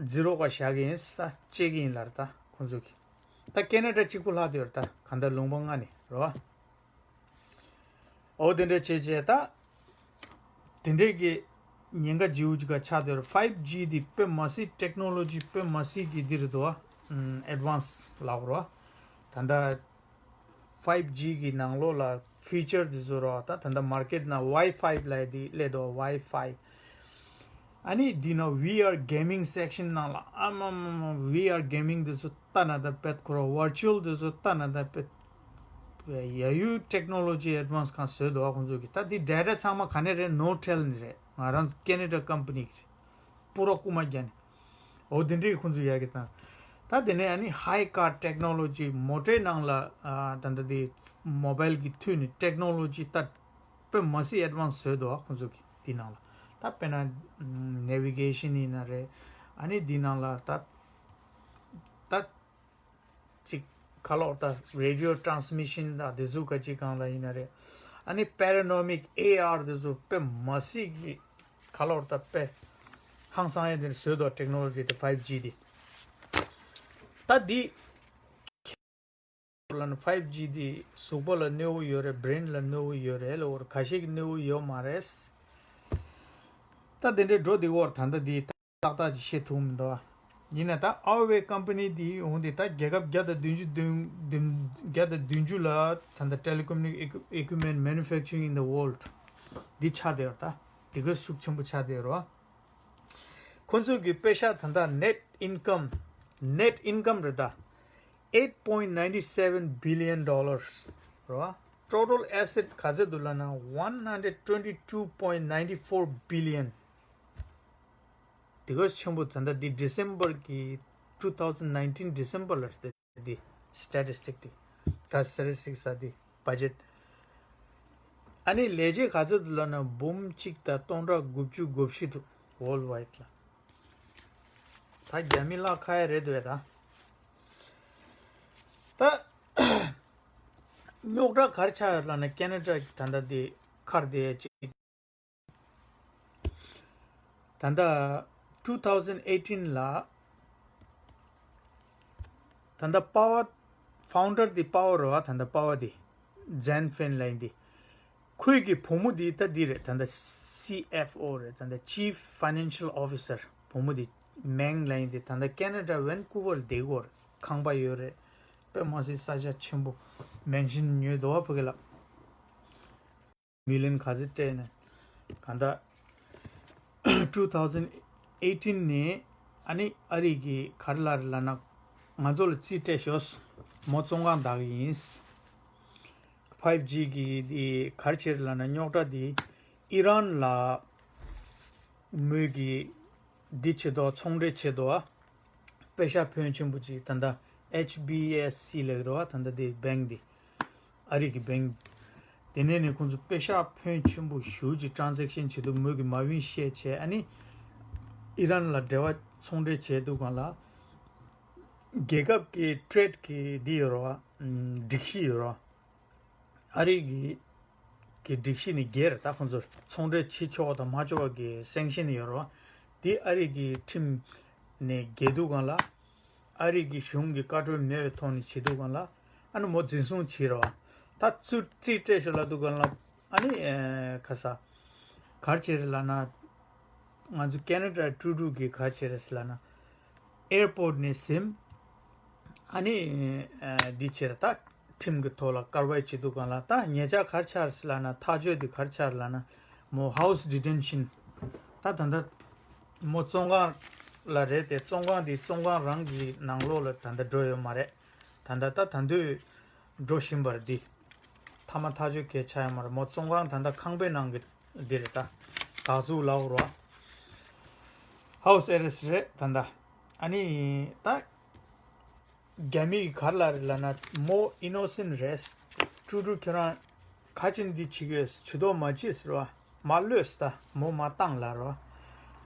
ཛི་རོ་ག་བཞག་གི་ཡིན། ས་བཅད་ཀྱི་ཡིན་ལབ་རེད། ད་ཁོང་ཚོ་གིས་ད་ཁེ་ན་ཌ་གཅིག་པུ་ལྷག་བསྡད་ཡོད་རེད། ད་གང་ལྟར་ལུང་པ་ལྔ་ནས་རེད་བ། འོ་དེ་འདྲ་བྱས་བྱས་ད། དེ་འདྲས་ཀྱི་ཉེན་ཁ་ལྗིད་པོ་ཅིག་ཆགས་བསྡད་ཡོད་རེད། Five G འདི་དཔེ་མ་སྲིད་ཊེག་ནོ་ལོ་ཇི་དཔེ་མ་སྲིད་ཀྱི་འདི་རེད་འདུག་བ། ཨམ་ཨེཌ་ཝན་སི་ལབ་དགོས་རེད་བ། ད་ལྟ་Five G གི་ནང་ལོགས་ལ་ཕི་ཅར་འདི་ཚོ་རེད་བ། ད་ད་ལྟ་མར་ཀེཊ་ནང་Wi-Fi ལབ་ཡ་འདི་སླེབས་འདུག་བ། Wi-Fi། ཨ་ནི་འདི་ནང་VR Gaming Section ནང་ལ་ཨ་མ་མ་མ། VR Gaming འདི་ཚོ་ལྟ་ན་ད་དཔེ་ཁོ་རང་Virtual འདི་ཚོ་ལྟ་ན་ད་དཔེ། ཡ་ཡུ་ཊེག་ནོ་ལོ་ཇི་ཨེཌ་ཝན་སི་གང་བཟོས་འདུག་ཨ། ཁོང་ཚོ་གི་ད་འདི་ཌེ་ཊ་ཚང་མ་ག་ནས་རེད། ནོར་ཊེལ་ནས་རེད། ང་རང་ཚོ་ཁེ་ན་ཌ་ཀམ་པ་ནི་གི་རེད། པུ་རོ་རྐུ་མ་རྒྱག་ནས། འོ་དེ་འདྲའི་ཁོང་ཚོ་ཡ་གི་དང་། ད་དེ་ནས་ཨ་ནི་ཧའི་ཀར་ཊེག་ནོ་ལོ་ཇི། མོ་ཊའི་ནང་ལ་ཨ་ད་ད་དེ་མོ་བྷལ་གི་མཐུད་ནས་ཊེག་ནོ་ལོ་ཇི་ད་དཔེ་མ་སྲིད་ཨེཌ་ཝན་སི་བཟོས་འདུག་ཨ། ཁོང་ཚོ་གི་དེ་ནང་ལ་ད་དཔེར་ན་ནེ་བི་གེ་ཤན་ཡིན་ན་རེད། ཨ་ནི་དེ་ནང་ལ་ད་ད་ཅིག་ཁ་ལོག་ད་རེ་ཌི་ཡོ་ཊ་རན་སི་མི་ཤན་ད་དེ་ཚོ་ག་ཅིག་གང་ལ་ཡིན་ན་རེད། ཨ་ནི་པེ་ར་ནོ་མིག་ཨེ་ཨར་དེ་ཚོ་དཔེ་མ་སྲིད་ཀྱི་ཁ་ལོག་ད་དཔེ་ཧང་སང་ཡ་དེ་བཟོས་འདུག་ཊེག་ནོ་ལོ་ཇི་དེ་ཕའིབ་ཇི་དེ། ད་འདི་ལ་ནི་ཕའིབ་ཇི་དེ་གཟུགས་པོ་ལ་གནོད་པོ་ཡོད་རེད། བྷི་རེན་ལ་གནོད་པོ་ཡོད་རེད་ལ། འོར་ཁ་ཤས་ཀྱི་གནོད་པོ་ཡོད་མ་རེད། ད་དེ་འདྲའི་འགྲོ་དེ་འོར་ད་ལྟ་དེ་ཏག་ཏག་ཅིག་བཤད་ཐུབ་མི་འདུག་ཨ། ཡིན་ན་ད་ཨ་ཝེ་ཀམ་པ་ནི་དེ་འོང་དེ་ད་རྒྱལ་ཁབ་བརྒྱ་དང་བདུན་ཅུ་བདུན་བདུན་བརྒྱ་དང་བདུན་ཅུ་ལ་ད་ལྟ་Telecom Equipment Manufacturing in the World འདི་ཆགས་བསྡད་ཡོད་རེད། ད་དེ་ག་ཤུགས་ཆེན་པོ་ཆགས་བསྡད་ཡོད་རེད་བ། ཁོ་ཚོ་གི་པེ་ཤག་ད་ལྟ་net income, net income རེད་ད། eight point nine seven billion dollars རེད་བ། Total asset ག་ཚོད་འདུག་ལབ་ན་one hundred twenty two point nine four billion། དེ་ག་ཆེན་པོ། ད་ལྟ་འདི་December གི་two thousand nineteen December ལ་རེད། འདི་སི་ཊེ་ཊི་སི་ཊིག་དེ་ད་སི་ཊེ་ཊི་སི་ཊིག་ས་དེ་བ་ཇེཊ། ཨ་ནི་ལས་བྱེད་ག་ཚོད་འདུག་ལབ་ན་འབུམ་གཅིག་དང་སྟོང་ཕྲག་དགུ་བཅུ་གོ་བཞི་འདུག worldwide ལ། ད་རྒྱ་མི་ལག་ཁ་ཡ་རེད་འདུག་ད། ད་རྙོག་དྲ་ག་རེ་ཆགས་ཡོད་ལབ་ན་ཁེ་ན་ཌ་གི་ད་ལྟ་དེ་ཁར་དེ་ཅིག་ད་ལྟ་two thousand eighteen ལ་ད་ལྟ་པ་ཝར་ཕའུན་ཌར་དེ་པ་ཝར་རེད་བ། ད་ལྟ་པ་ཝར་དེ་ཛན་ཕེན་ལབ་ཡིན་དེ། ཁོའི་གི་བུ་མོ་དེ་ད་འདི་རེད། ད་ལྟ་སི་ཨེཕ་ཨོ་རེད། ད་ལྟ་Chief Financial Officer བུ་མོ་དེ་མེང་ལབ་ཡིན་དེ། ད་ལྟ་ཁེ་ན་ཌ་ཝན་ཀུ་ཝར་ལ་བསྡད་ཀྱི་ཡོད་རེད། ཁང་པ་ཡོད་རེད། དཔེ་མ་སྲིད་ས་ཆ་ཆེན་པོ། མེན་ཤན་ཉོས་འདུག་བ་ཕ་གི་ལ། མི་ལི་ཡོན་ག་ཚོད་སྤྲད་ནས་གང་ལྟར་two thousand eighteen ནས་ཨ་ནི་ཨ་རི་གི་ག་རེ་ལབ་རེད་ལབ་ན་ང་ཚོ་ལ་རྩིས་སྤྲད་ཤོག་མོ་བཙོན་ཁང་བདག་གི་ཡིན། ཕའིབ་ཇི་གི་དེ་ག་རེ་བྱེད་རེད་ལབ་ན་རྙོག་དྲ་དེ་ཨི་རན་ལ་མོས་གི་འདི་བྱེད་དོ། ཚོང་འབྲེལ་བྱེད་དོ། པེ་ཤག་ཕོན་ཆེན་པོ་ཅིག་ད་ལྟ་ཨེཆ་བི་ཨེས་སི་ལབ་རེད་བ། ད་ལྟ་དེ་བེང་དེ་ཨ་རི་གི་བེང་། དེ་ནས་ནས་ཁོང་ཚོ་པེ་ཤག་ཕོན་ཆེན་པོ་ཞེ་ཅིག་ཊ་རན་ཟེག་ཤན་བྱེད་དུས་མོས་གི་མ་བིན་བཤད་བྱས། ཨ་ནི་ཨི་རན་ལ་འབྲེལ་བ་ཚོང་འབྲེལ་བྱས་འདུག་གང་ལ་རྒྱལ་ཁབ་ཀྱི་ཊེ་རེ་ཌི་གི་འདི་ཡོད་རེད་བ། སྒྲིག་གཞི་ཡོད་རེད་བ། ཨ་རི་གི་གི་སྒྲིག་གཞི་ནི་བརྒྱད་རེད། ད་ཁོང་ཚོ་ཚོང་འབྲེལ་བྱེད་ཆོག་དང་མ་ཆོག་གི་སེང་ཤན་ཡོད་རེད་བ། དེ་ཨ་རི་གི་ཁྲིམས་ནས་འགལ་འདུག་གང་ལ། ཨ་རི་གི་གཞུང་གི་བཀའ་འཁྲོལ་མེད་པའི་ཐོག་ནས་བྱེད་འདུག་གང་ལ། ཨ་ནི་མོ་འཛིན་བཟུང་བྱས་རེད་བ། ད་ཚུར་རྩིས་སྤྲད་ཤོག་ལབ་འདུག་གང་ལ། ཨ་ནི་ཨེ་ཁ་ས་ག་རེ་བྱས་རེད་ལབ་ན། ང་ཚོ་ཁེ་ན་ཌ་ཊུ་ཌུ་གིས་ག་རེ་བྱས་རེད་ཟེར་ལབ་ན། ཨེར་པོར་ཊི་ནས་ཟིན། ཨ་ནི་ཨ་འདི་བྱས་རེད། ད་ཁྲིམས་ཀྱི་ཐོག་ལ་ཀར་ཝའི་བྱེད་འདུག་གང་ལ། ད་ཉེ་ཆར་ག་རེ་ཆགས་རེད་ཟེར་ལབ་ན། ཐག་གཅོད་འདི་ག་རེ་ཆགས་རེད་ལབ་ན། མོ་ཧའུ་སི་ཌི་ཊེན་ཤན། ད་ད་ལྟ་མོ་བཙོན་ཁང་ལ་རེད་དེ། བཙོན་ཁང་འདི་བཙོན་ཁང་རང་གི་ནང་ལོགས་ལ་ད་ལྟ་འགྲོ་ཡོད་མ་རེད། ད་ལྟ་ད་ད་དུང་འགྲོ་བཞིན་པ་རེད་འདི། མཐའ་མ་ཐག་གཅོད་གས་ཆགས་ཡོད་མ་རེད། མོ་བཙོན་ཁང་ད་ལྟ་ཁང་པའི་ནང་གི་འདི་རེད། ད་དགག་ཚུགས་ལབ་རོ། ཧའུ་སི་ཨེ་རེ་སི་ཊི་རེད་ད་ལྟ། ཨ་ནི་ད་རྒྱ་མི་གིས་ག་རེ་ལབ་རེད་ལབ་ན། མོ་ཨི་ནོ་སེན་ཊི་རེད། ཀྲུ་ཀྲུ་ཁྱོད་རང་ག་ཅིག་འདི་བྱེད་ཀྱི་ཡོད། བྱེད་མདོག་མ་བྱེད་ཟེར་བ། མ་གློད་ཟེར། ད་མོ་མ་བཏང་ལབ་རོ།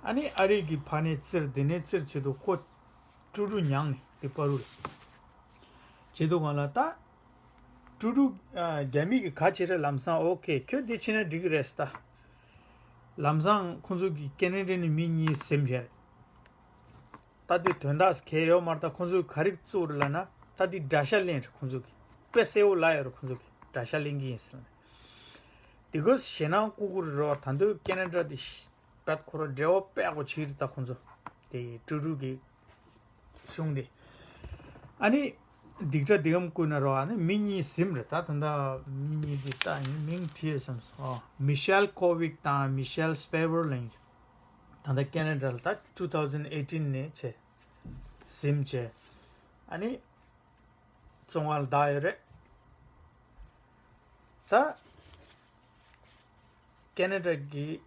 ཨ་ནི་ཨ་རི་གི་ཕ་ནས་བཙིར། དེ་ནས་བཙིར་བྱེད་དུས་ཁོ་ཀྲུ་ཀྲུ་མྱངས་ནས་དེ་པ་རུ་རེད། བྱེད་དུས་གང་ལ་ད། ཀྲུ་ཀྲུ་ཨ་རྒྱ་མི་གིས་ག་བྱེད་རེད། ལམ་སང་ཨོ་ཁེ་ཁྱོད་འདི་བྱེད་ན་འགྲིག་གི་རེད་ཟེར། ད་ལམ་སང་ཁོང་ཚོ་གི་ཁེ་ན་ཌ་ནས་མི་གཉིས་ཟིན་བྱས་རེད། ད་འདི་དོན་དག་གལ་ཡོད་མ་རེད། ད་ཁོང་ཚོས་ག་རེ་བཙུགས་རེད་ལབ་ན། ད་འདི་དགྲ་ཤ་ལེན་རེད་ཁོང་ཚོ་གི། དཔེ་གསལ་པོ་ལབ་ཡོད་རེད། ཁོང་ཚོ་གི་དགྲ་ཤ་ལེན་གི་ཡིན་ཟེར་ནས། དེ་གོ་ཞེད་སྣང་ལྐུགས་ལྐུགས་རེད་རོ། ད་འདོད་ཁེ་ན་ཌ་དེ་ཤ་བད་ཁོ་ར་འབྲེལ་བ་དཔེ་ཡག་པོ་བྱེད་རེད། ད་ཁོང་ཚོ་དེ་ཀྲུ་ཀྲུ་གི་གཞུང་དེ། ཨ་ནི་སྡིག་གྲ་འདི་གམ་བསྐུལ་ན་རོ། ཨ་ནི་མི་གཉིས་ཟིན་རེད། ད་ད་ལྟ་མི་གཉིས་དེ་ད་ཡིན་མིང་བྲིས་ཡོད་བསམ་སོང་། ཨོ་མི་ཤེལ་ཀོ་ཝིག་དང་མི་ཤེལ་སྤེ་བར་ལ་ཡིན། ད་ལྟ་ཁེ་ན་ཌ་ལ་ད་two thousand eighteen ནས་བྱས་ཟིན་བྱས། ཨ་ནི་བཙོན་ཁང་ལ་བདག་ཡོད་རེད། ད་ཀེ་ན་ཌ་གི་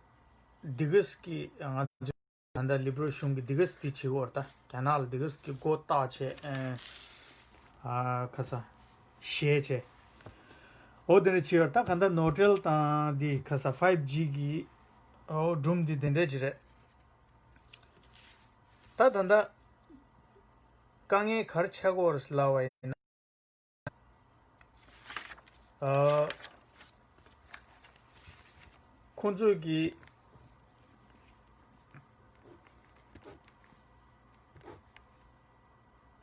འདི་གས་ཀྱི་ང་ཚོ་ད་ལྟ་ལི་བྷ་རལ་གཞུང་གི་འདི་གས་འདི་བྱེད་ཀྱི་ཡོད་རེད། ད་རྒྱ་ནག་ལ་འདི་གས་ཀྱི་མགོ་བཏགས་བྱས། ཨ་ཁ་ས་ཞེས་བྱས། འོ་དེ་འདྲ་བྱེད་ཡོད་རེད། ད་ག་ད་ནོར་ཊེལ་དང་འདི་ཁ་ས་ཕའིབ་ཇི་གི་འོ་སྒྲུང་འདི་དེ་འདྲ་ཅིག་རེད། ད་ད་ལྟ་དཀའ་ངལ་ག་རེ་ཆགས་ཀྱི་ཡོད་རེད་ལབ་པ་ཡིན་ན། ཨ། ཁོང་ཚོས་ཀྱི།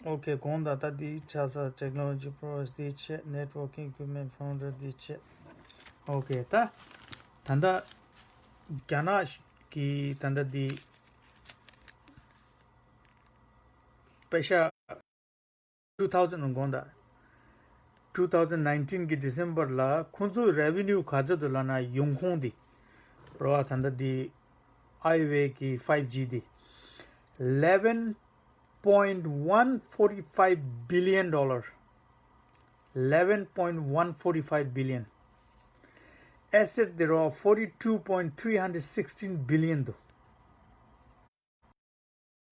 ཨོ་ཁེ། གོང་དང་ད་འདི་ཆ་ཚང་technology products འདི་བྱས། networking equipment founder འདི་བྱས། ཨོ་ཁེ། ད་ད་ལྟ་རྒྱ་ནག་གི་ད་ལྟ་འདི་པེ་ཤ། two thousand གོང་དང་two thousand nineteen གི་December ལ་ཁོང་ཚོའི་revenue ག་ཚོད་འདུག་ལབ་ན། ཡོང་ཁུངས་འདི་རེད་བ། ད་ལྟ་འདི་ཨའི་ཝེ་གི་ཕའིབ་ཇི་འདི་eleven point one forty five billion dollar. Eleven point one forty five billion. Asset འདི་རེད་བ། forty two point three hundred sixteen billion འདུག་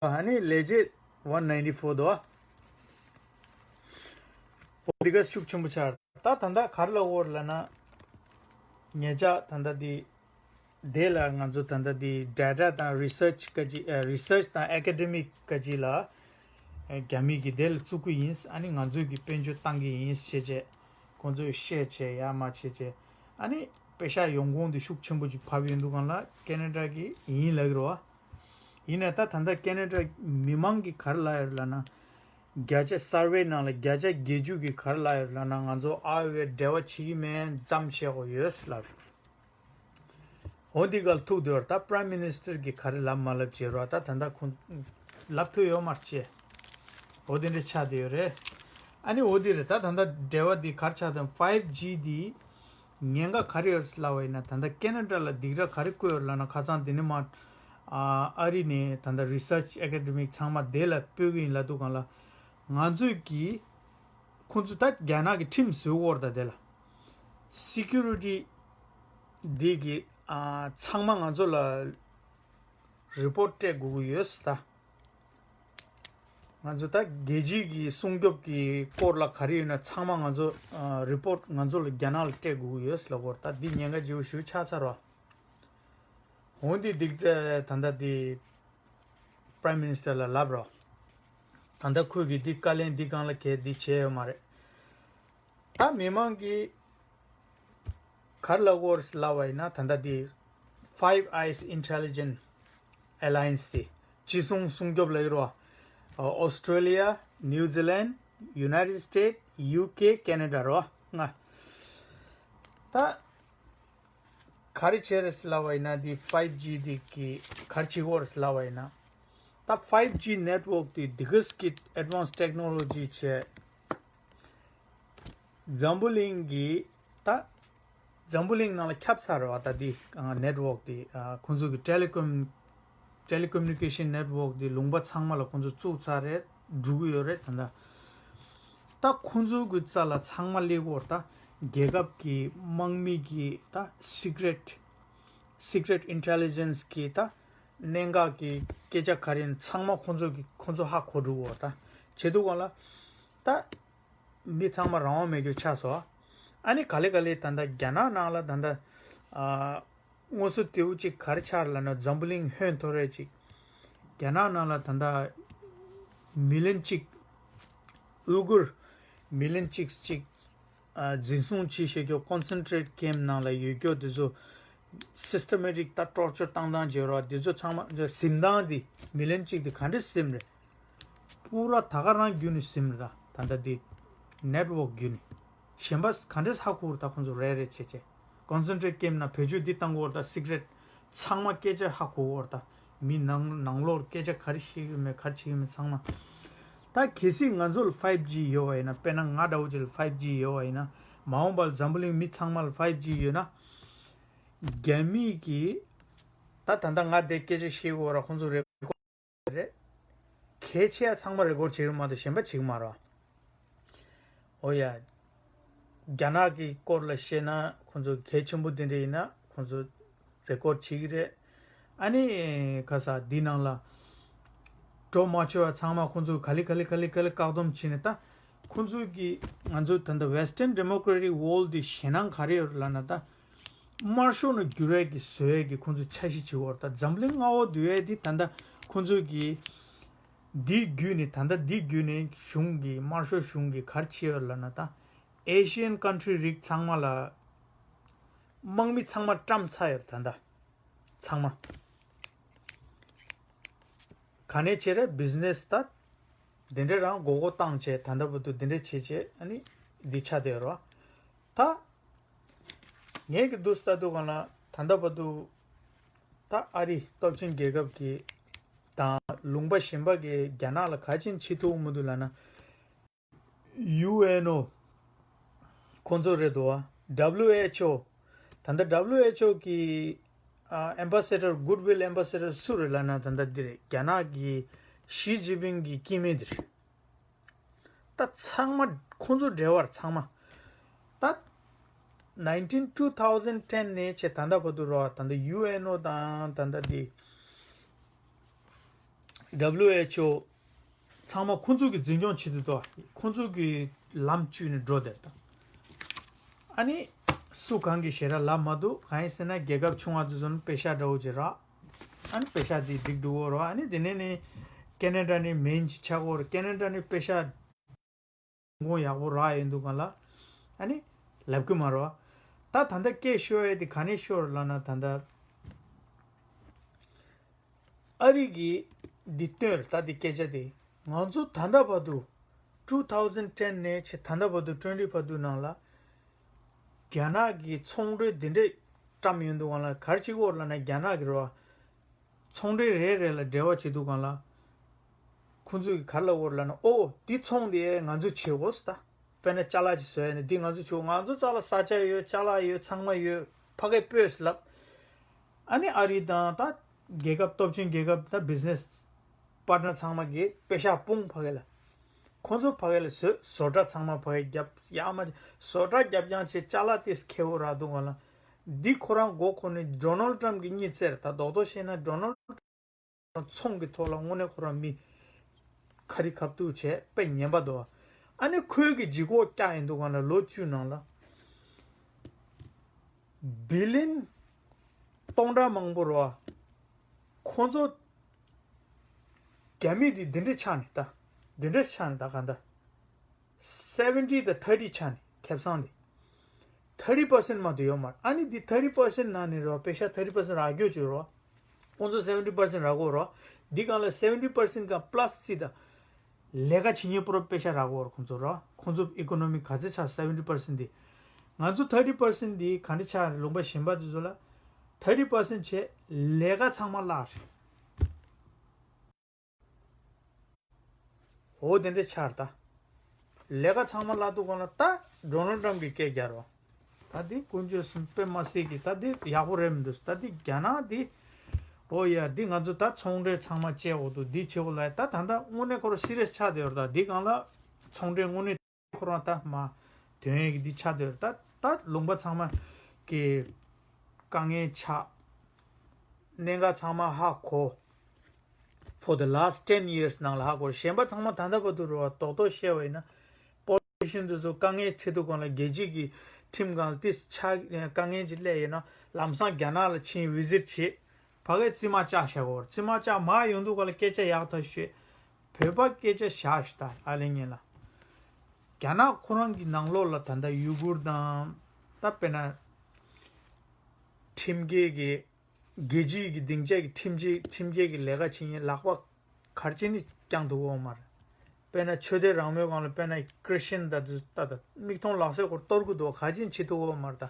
ཨ་ནི་ལས་བྱེད་one ninety four འདུག་ཨ། འོ་འདི་ག་ཤུགས་ཆེན་པོ་ཆགས། ད་ད་ལྟ་ག་རེ་ལབ་ཀྱི་ཡོད་རེད་ལབ་ན། ཉེ་ཆར་ད་ལྟ་འདི་དེ་ལ་ང་ཚོ་ད་ལྟ་འདི་data དང་research སྐད་ཅིག་ཨ་research དང་academic སྐད་ཅིག་ལ་ཨ་རྒྱ་མི་གིས་དེ་ལ་བཙུགས་ཀྱི་ཡིན། ཨ་ནི་ང་ཚོས་ཀྱི་དཔལ་འབྱོར་བཏང་གི་ཡིན་ཞེས་བྱས། ཁོང་ཚོས་བཤད་བྱས་ཡར་མར་བྱས་བྱས། ཨ་ནི་པེ་ཤ་ཡོང་ཁུངས་འདི་ཤུགས་ཆེན་པོ་ཅིག་བབས་ཡོང་དུས་སྒང་ལ་ཀེ་ན་ཌ་གིས་ཡིན་ལབ་ཀྱི་རེད་བ། ཡིན་ནའི་ད་ད་ལྟ་ཀེ་ན་ཌ་མི་མང་གིས་ག་རེ་ལབ་ཡོད་ལབ་ན། བརྒྱ་ཆ་survey ནང་ལ་བརྒྱ་ཆ་བརྒྱད་ཅུ་གིས་ག་རེ་ལབ་ཡོད་ལབ་ན། ང་ཚོ་ཨའི་ཝེ་འབྲེལ་བ་བྱེད་ཀྱི་མེད་མཚམས་བཞག་དགོས་ཡོད་ལབ། འོ་འདི་ག་ལ་ཐུག་དུས་ད་Prime Minister གིས་ག་རེ་ལབ་མ་ལབ་བྱས་རོགས། ད་ད་ལྟ་ཁོང་ལབ་ཐུབ་ཡོད་མ་རེད་ཅེས། འོ་དེ་འདྲ་ཆགས་བསྡད་ཡོད་རེད། ཨ་ནི་འོ་དེ་རེད། ད་ད་ལྟ་འབྲེལ་བ་འདི་ག་རེ་ཆགས་དང་five G འདི་ཉེན་ཁ་ག་རེ་ཡོད་ལབ་པ་ཡིན་ན། ད་ལྟ་ཀེ་ན་ཌ་ལ་སྡིགས་ར་ག་རེ་བསྐུལ་ཡོད་ལབ་ན། ཁ་སང་འདི་ནས་མར་ཨ་ཨ་རི་ནས་ད་ལྟ་research academic ཚང་མ་དེ་ལ་སྤོས་ཀྱི་ཡིན་ལབ་དུས་སྒང་ལ། ང་ཚོས་ཀྱིས་ཁོང་ཚོ་ད་རྒྱ་ནག་གི་ཁྲིམས་བཟོས་ཡོད་རེད། ད་དེ་ལ་security འདི་གི་ཨ་ཚང་མ་ང་ཚོ་ལ་report སྤྲད་དགོས་ཀྱི་ཡོད་ད། ང་ཚོ་ད་རྒྱལ་སྤྱིའི་གི་སྲུང་སྐྱོབ་ཀྱི་སྐོར་ལ་ག་རེ་ཡོད་ན་ཚང་མ་ང་ཚོ་ཨ་report ང་ཚོ་ལ་རྒྱ་ནག་ལ་སྤྲད་དགོས་ཀྱི་ཡོད་ལབ་ཀྱི་ཡོད་རེད། ད་འདི་ཉེན་ཁ་ཆེ་བོ་ཞེ་པོ་ཆགས་ཚར་བ། འོ་འདི་འདི་ད་ལྟ་འདི་Prime Minister ལ་ལབ་རོགས། ད་ལྟ་ཁོས་གི་འདི་བཀའ་ལན་འདི་སྒང་ལ་གས་འདི་བྱས་ཡོད་མ་རེད། ད་མི་མང་གིས་ག་རེ་ལབ་ཀྱི་ཡོད་རེད་ལབ་པ་ཡིན་ན། ད་ལྟ་འདི་Five Eyes Intelligence Alliance དེ་ཅི་གསུང་སྲུང་སྐྱོབ་ལ་ཡོད་རོགས། Australia, New Zealand, United States, UK, Canada རོགས། ང་ད་ག་རེ་བྱས་རེད་ལབ་པ་ཡིན་ན། འདི་five G འདི་གི་ག་རེ་བྱེད་ཀྱི་ཡོད་རེད་ལབ་པ་ཡིན་ན། ད་five G network དེ་འདི་གས་ཀྱི་advanced technology བྱས། འཛམ་བུ་གླིང་གི་ད་འཛམ་བུ་གླིང་ནང་ལ་ཁྱབ་ཚར་བ། ད་འདི་network དེ་ཁོང་ཚོ་གི་telecom telecommunication network དེ་ལུང་པ་ཚང་མ་ལ་ཁོང་ཚོ་བཙུགས་ཚར་རེད། འགྲོ་གི་ཡོད་རེད། ད་ད་ད་ཁོང་ཚོ་གི་རྩ་ལ་ཚང་མ་སླེབས་ཀྱི་ཡོད་རེད། ད་རྒྱལ་ཁབ་ཀྱི་དམག་མི་གི་ད་secret secret intelligence གི་ད་གནད་འགག་གི་སྐད་ཆ་ག་རེ་ཡིན་ཚང་མ་ཁོང་ཚོ་གི་ཁོང་ཚོ་ཧ་གོ་འགྲོ་གི་ཡོད་རེད། ད་བྱེད་དུས་སྒང་ལ་ད་མི་ཚང་མ་རང་དབང་མེད་རྒྱུ་ཆགས་སོང་། ཨ་ནི་ག་ལེ་ག་ལེ་ད་ལྟ་རྒྱ་ནག་ནང་ལ་ད་ལྟ་ཨ་དངོས་སུ་དེའུ་གཅིག་ག་རེ་ཆགས་ལབ་ན། འཛམ་བུ་གླིང་ཧོན་ཐོར་རེ་གཅིག་རྒྱ་ནག་ནང་ལ་ད་ལྟ་མི་ལན་གཅིག་ཨུ་གུར་མི་ལན་གཅིག་གཅིག་ཨ་འཛིན་བཟུང་བྱེད་བཞིན་རྒྱུ་concentrate camp ནང་ལ་ཡོད་རྒྱུ་དེ་ཚོ་systematic ད་torture བཏང་སྟངས་བྱེད་རོགས། དེ་ཚོ་ཚང་མ་ཟིན་སྟངས་དེ་མི་ལན་གཅིག་དེ་ག་འདྲས་ཟིན་རེད། པུ་ར་ད་ག་རང་བརྒྱུད་ནས་ཟིན་རེད། ད་ད་ལྟ་དེ་network བརྒྱུད་ནས་གཞན་པ་ག་འདྲས་ཧ་གོ་རེད། ད་ཁོང་ཚོ་རེ་རེ་བྱས་བྱས་concentrate camp ནང་བེད་སྤྱོད་འདི་བཏང་གི་ཡོད་རེད། ད་secret ཚང་མ་སྐད་ཆ་ཧ་གོ་གི་ཡོད་རེད། ད་མི་ནང་ནང་ལོགས་སྐད་ཆ་ག་རེ་བཤད་ཀྱི་ཡོད་མེད་ག་རེ་བྱེད་ཀྱི་ཡོད་མེད་ཚང་མ། ད་གལ་སྲིད་ང་ཚོ་ལ་five G ཡོད་པ་ཡིན་ན། དཔེར་ན་ང་འདྲ་བོ་ཅིག་ལ་five G ཡོད་པ་ཡིན་ན། མ་འོངས་པ་ལ་འཛམ་བུ་གླིང་མི་ཚང་མ་ལ་five G ཡོད་ན། རྒྱ་མི་གིས་ད་ད་ལྟ་ང་འདི་སྐད་ཆ་བཤད་ཀྱི་ཡོད་ར། ཁོང་ཚོ་རེ་རེད། གལ་ཆེ་ཡ་ཚང་མ་record བྱེད་ཀྱི་མ་གཏོགས་གཞན་པ་བྱེད་ཀྱི་མ་རེད། འོ་ཡ། རྒྱ་ནག་གི་སྐོར་ལ་བཤད་ན་ཁོང་ཚོ་གལ་ཆེན་པོ་དེ་འདྲ་ཡིན་ན་ཁོང་ཚོ་རེ་ཀོར་བྱེད་ཀྱི་རེད། ཨ་ནི་ཁ་ས་འདི་ནང་ལ་འགྲོ་མ་ཆོག་པ་ཚང་མ་ཁོང་ཚོ་ག་ལེ་ག་ལེ་ག་ལེ་ག་ལེ་བཀག་སྡོམ་བྱས་ནས། ད་ཁོང་ཚོ་གི་ང་ཚོ་ད་ལྟ་Western Democratic World དེ་ཞེད་སྣང་ག་རེ་ཡོད་ལབ་ན། ད་དམར་ཤོག་ནང་འགྱུར་བའི་གི་བཟོ་ཡས་ཀྱི་ཁོང་ཚོ་འཆར་གཞི་བྱེད་ཀྱི་ཡོད་རེད། ད་འཛམ་གླིང་མངའ་འོག་བསྡུ་ཡས་དེ་ད་ལྟ་ཁོང་ཚོ་གི་འདི་བརྒྱུད་ནས། ད་ལྟ་འདི་བརྒྱུད་ནས་གཞུང་གི་དམར་ཤོག་གཞུང་གི་ག་རེ་བྱས་ཡོད་ལབ་ན། ད་Asian country རིགས་ཚང་མ་ལ་དམག་མི་ཚང་མ་བཀྲམ་ཚར་ཡོད་རེད། ད་ལྟ་ཚང་མ་ག་ནས་བྱས་རེད། བི་ཛི་ནེ་སི་ད་དེ་འདྲ་རང་མགོ་སྐོར་བཏང་བྱས། ད་ལྟ་བར་དུ་དེ་འདྲ་བྱས་བྱས་ཨ་ནི་འདི་ཆགས་བསྡད་ཡོད་རེད་བ། ད་ངས་ཀྱི་འདུག་ལྟ་དུས་སྒང་ལ་ད་ལྟ་བར་དུ་ད་ཨ་རི་སྟོབས་ཆེན་རྒྱལ་ཁབ་ཀྱི་དང་ལུང་པ་གཞན་པ་གི་རྒྱ་ནག་ལ་ག་ཅིན་བྱེད་ཐུབ་མི་འདུག་ལབ་ན། ཡུ་ཨེན་ཨོ་ཁོང་ཚོ་རེད་འདུག་བ། W H O ད་ལྟ་W H O གི་ཨ་ཨེམ་བྷ་སེ་ཌར། Goodwill Ambassador སུ་རེད་ལབ་ན། ད་ལྟ་འདི་རེད། རྒྱ་ནག་གི་ཞི་ཅིན་ཕིང་གི་སྐྱེ་དམན་འདི་རེད། ད་ཚང་མ་ཁོང་ཚོ་འབྲེལ་བ་རེད་ཚང་མ། ད་nineteen two thousand ten ནས་བྱས་ད་ལྟ་བར་དུ་རེད་བ། ད་ལྟ་ཡུ་ཨེན་ཨོ་དང་ད་ལྟ་འདི་W H O ཚང་མ་ཁོང་ཚོ་གི་འཛིན་སྐྱོང་བྱེད་དུ་འདུག་ཁོང་ཚོ་གི་ལམ་བཅུག་ནས་འགྲོ་བསྡད་ད། ཨ་ནི་སུ་གང་གི་ཞེ་དྲག་ལབ་མ་འདུག་གང་ཡིན་ཟེར་ན་རྒྱལ་ཁབ་ཆུང་བ་དེ་ཚོ་ནི་པེ་ཤ་འདྲ་བོ་ཅིག་རག་ཨ་ནི་པེ་ཤ་དེ་འགྲིག་འགྲོ་གི་རེད་བ། ཨ་ནི་དེ་ནས་ནི་ཁེ་ན་ཌ་ནི་མེན་ཅིག་ཆགས་ཀྱི་ཡོད་རེད། ཁེ་ན་ཌ་ནི་པེ་ཤ་གོང་ཡག་པོ་རག་ཡོང་དུས་སྒང་ལ་ཨ་ནི་ལབ་ཀྱི་མ་རེད་བ། ད་ད་ལྟ་སྐད་ཤོར་ཡས་དེ་ག་ནས་ཤོར་ལབ་ན། ད་ལྟ་ཨ་རི་གིས་འདི་སྟོན་རེད། ད་འདི་སྐད་ཆ་དེ་ང་ཚོ་ད་ལྟ་བར་དུ་two thousand ten ནས་བྱས་ད་ལྟ་བར་དུ་twenty བར་དུ་ནང་ལ་རྒྱ་ནག་གི་ཚོང་འབྲེལ་འདི་འདྲས་བཀྲམ་ཡོང་དུས་སྒང་ལ་ག་རེ་བྱེད་ཀྱི་ཡོད་ལབ་ན། རྒྱ་ནག་གི་རེད་བ། ཚོང་འབྲེལ་རེ་རེ་ལ་འབྲེལ་བ་བྱེད་དུས་སྒང་ལ་ཁོང་ཚོས་ག་རེ་ལབ་ཀྱི་ཡོད་ལབ་ན། ཨོ་འདི་ཚོང་དེ་ང་ཚོས་བྱེད་དགོས་ཟེར། ད་དཔེར་ན་ཅ་ལག་ཅིག་བཟོ་ཡས་ནས་འདི་ང་ཚོས་བྱེད་དགོས། ང་ཚོ་རྩ་ལ་ས་ཆ་ཡོད། ཅ་ལག་ཡོད། ཚང་མ་ཡོད། ཕ་གིར་སྤོས་ཟེར་ལབ། ཨ་ནི་ཨ་རི་དང་ད་རྒྱལ་ཁབ་སྟོབས་ཆེན་རྒྱལ་ཁབ་ད་བི་ཛི་ནེ་སི་པར་ཊི་ནར་ཚང་མ་གིས་པེ་ཤག་སྤུངས་ཕ་གི་ལ། ཁོང་ཚོ་ཕ་གི་ལ་བཟོས། བཟོ་གྲྭ་ཚང་མ་ཕ་གི་རྒྱབ་ཡག་མ་བྱས། བཟོ་གྲྭ་རྒྱབ་རྐྱང་བྱས། ཅ་ལག་དེ་ཁེ་པོ་རག་དུས་སྒང་ལ་འདི་ཁོ་རང་མགོ་འཁོར་ནས་ཌོ་ནལ་ཊམ་གྱིས་གཉིད་སད་རེད། ད་རྡོག་རྡོག་བཤད་ན་ཌོ་ནལ་ཊམ་ཚོང་གི་ཐོག་ལ་དངོས་གནས་ཁོ་རང་མི་ཁ་རི་ཁ་ཐུག་བྱས་དཔེ་ངན་པ་འདུག་ཨ་ནི་ཁོའི་གི་ལྗིད་ཁོག་བཀྱགས་ཡོང་དུས་སྒང་ལ་ལོ་བཅུ་ནང་ལ་བི་ལི་ཡོན་སྟོང་ཕྲག་མང་པོ་རེད་བ། ཁོང་ཚོ་རྒྱ་མི་དེ་འདི་འདྲས་ཆགས་ནས་ད། འདི་འདྲས་ཆགས་ནས་ད་ག་འདྲ། seventy དང་thirty ཆགས་ནས་ཁེ་བཟང་དེ། thirty percent མ་གཏོགས་ཡོད་མ་རེད། ཨ་ནི་འདི་thirty percent ནང་ནས་རེད་བ། པེ་ཤག་thirty percent རག་རྒྱུ་ཅིག་རེད་བ། ཁོང་ཚོ་seventy percent རག་གི་ཡོད་རེད་བ། འདི་སྒང་ལ་seventy percent གང་པ་ལ་སི་སི་ད། ལས་ཀ་བྱེད་མཁན་པོ་ར་པེ་ཤག་རག་གི་ཡོད་རེད་ཁོང་ཚོ་ར། ཁོང་ཚོ་ཨི་ཀོ་ནོ་མི་ག་ཚོད་ཆགས། seventy percent དེ། ང་ཚོ་thirty percent དེ་ག་འདྲ་ཆགས་རེད། ལུང་པ་གཞན་པ་དེ་ཚོ་ལ་thirty percent བྱས། ལས་ཀ་ཚང་མ་བརླག་རེད། འོ་དེ་འདྲ་ཆགས་རེད་ད། ལས་ཀ་ཚང་མ་བརླག་དུས་སྒང་ལ་ད་ཌོ་ནལ་ཊམ་གྱིས་སྐད་རྒྱག་རོགས། ད་འདི་དཀོན་མཆོག་གསུམ་དཔེ་མ་སྲིད་ཀྱི་ད་འདི་ཡག་པོ་རེད་མི་འདུག་ད་འདི་རྒྱ་ནག་འདི། ཨོ་ཡ། འདི་ང་ཚོ་ད་ཚོང་འབྲེལ་ཚང་མ་བཅད་འོག་ཏུ་འདི་བྱེད་དགོས་ལ། ད་ད་ལྟ་དངོས་གནས་ཁོ་རང་སི་རི་ཡས་ཆགས་བསྡད་ཡོད་རེད། ད་འདི་སྒང་ལ་ཚོང་འབྲེལ་དངོས་གནས་ཁོ་རང་ད་མ་དོན་ཡོད་ཀྱི་འདི་ཆགས་བསྡད་ཡོད་རེད། ད་ད་ལུང་པ་ཚང་མ་གི་དཀའ་ངལ་ཆགས། གནད་འགག་ཚང་མ་ཧ་གོ། For the last ten years ནང་ལ་ཧ་གོ། གཞན་པ་ཚང་མ་ད་ལྟ་བར་དུ་རེད་བ། རྡོག་རྡོག་བཤད་པ་ཡིན་ན། པོ་ལི་ཊི་ཤན་དེ་ཚོ་དཀའ་ངལ་འཕྲད་དུས་སྒང་ལ་རྒྱལ་སྤྱིའི་གི་ཁྲིམས་སྒང་ལ་ཏིས་ཆ་དཀའ་ངལ་ཅིག་སླེབས་ཡོད་ན་ལམ་སང་རྒྱ་ནག་ལ་ཕྱིན་བི་ཛིཊ་བྱེད། ཕ་གིར་རྩིས་མ་བཅག་བཞག་གོ། རྩིས་མ་བཅག་མར་ཡོང་དུས་སྒང་ལ་སྐད་ཆ་ཡག་ཐག་ཤོད། བོད་པ་སྐད་ཆ་བཞག་ཞུ་ད་ཨ་ལེ་ངན་ལ། རྒྱ་ནག་ཁོ་རང་གི་ནང་ལོགས་ལ་ད་ལྟ་ཡུ་གུར་དང་ད་དཔེར་ན་ཁྲིམས་འགལ་གྱི་རྒྱལ་སྤྱིའི་གི་སྡིངས་ཆ་གི་ཁྲིམས་ཆད་ཁྲིམས་འགལ་གྱི་ལས་ཀ་བྱེད་མཁན་ལག་པ་གར་ཅན་ནི་བརྐྱངས་འདུག་འོ་མར། དཔེར་ན་ཆོས་དད་རང་མོས་སྒང་ལ་དཔེར་ན་ཁྲི་སི་ཊན་ད་དུ་ད་ད་མིག་མཐོང་ལག་ཟེར་སྐོར་གཏོར་གི་འདུག་གར་ཅན་བྱེད་ཐུབ་འོ་མར་ད།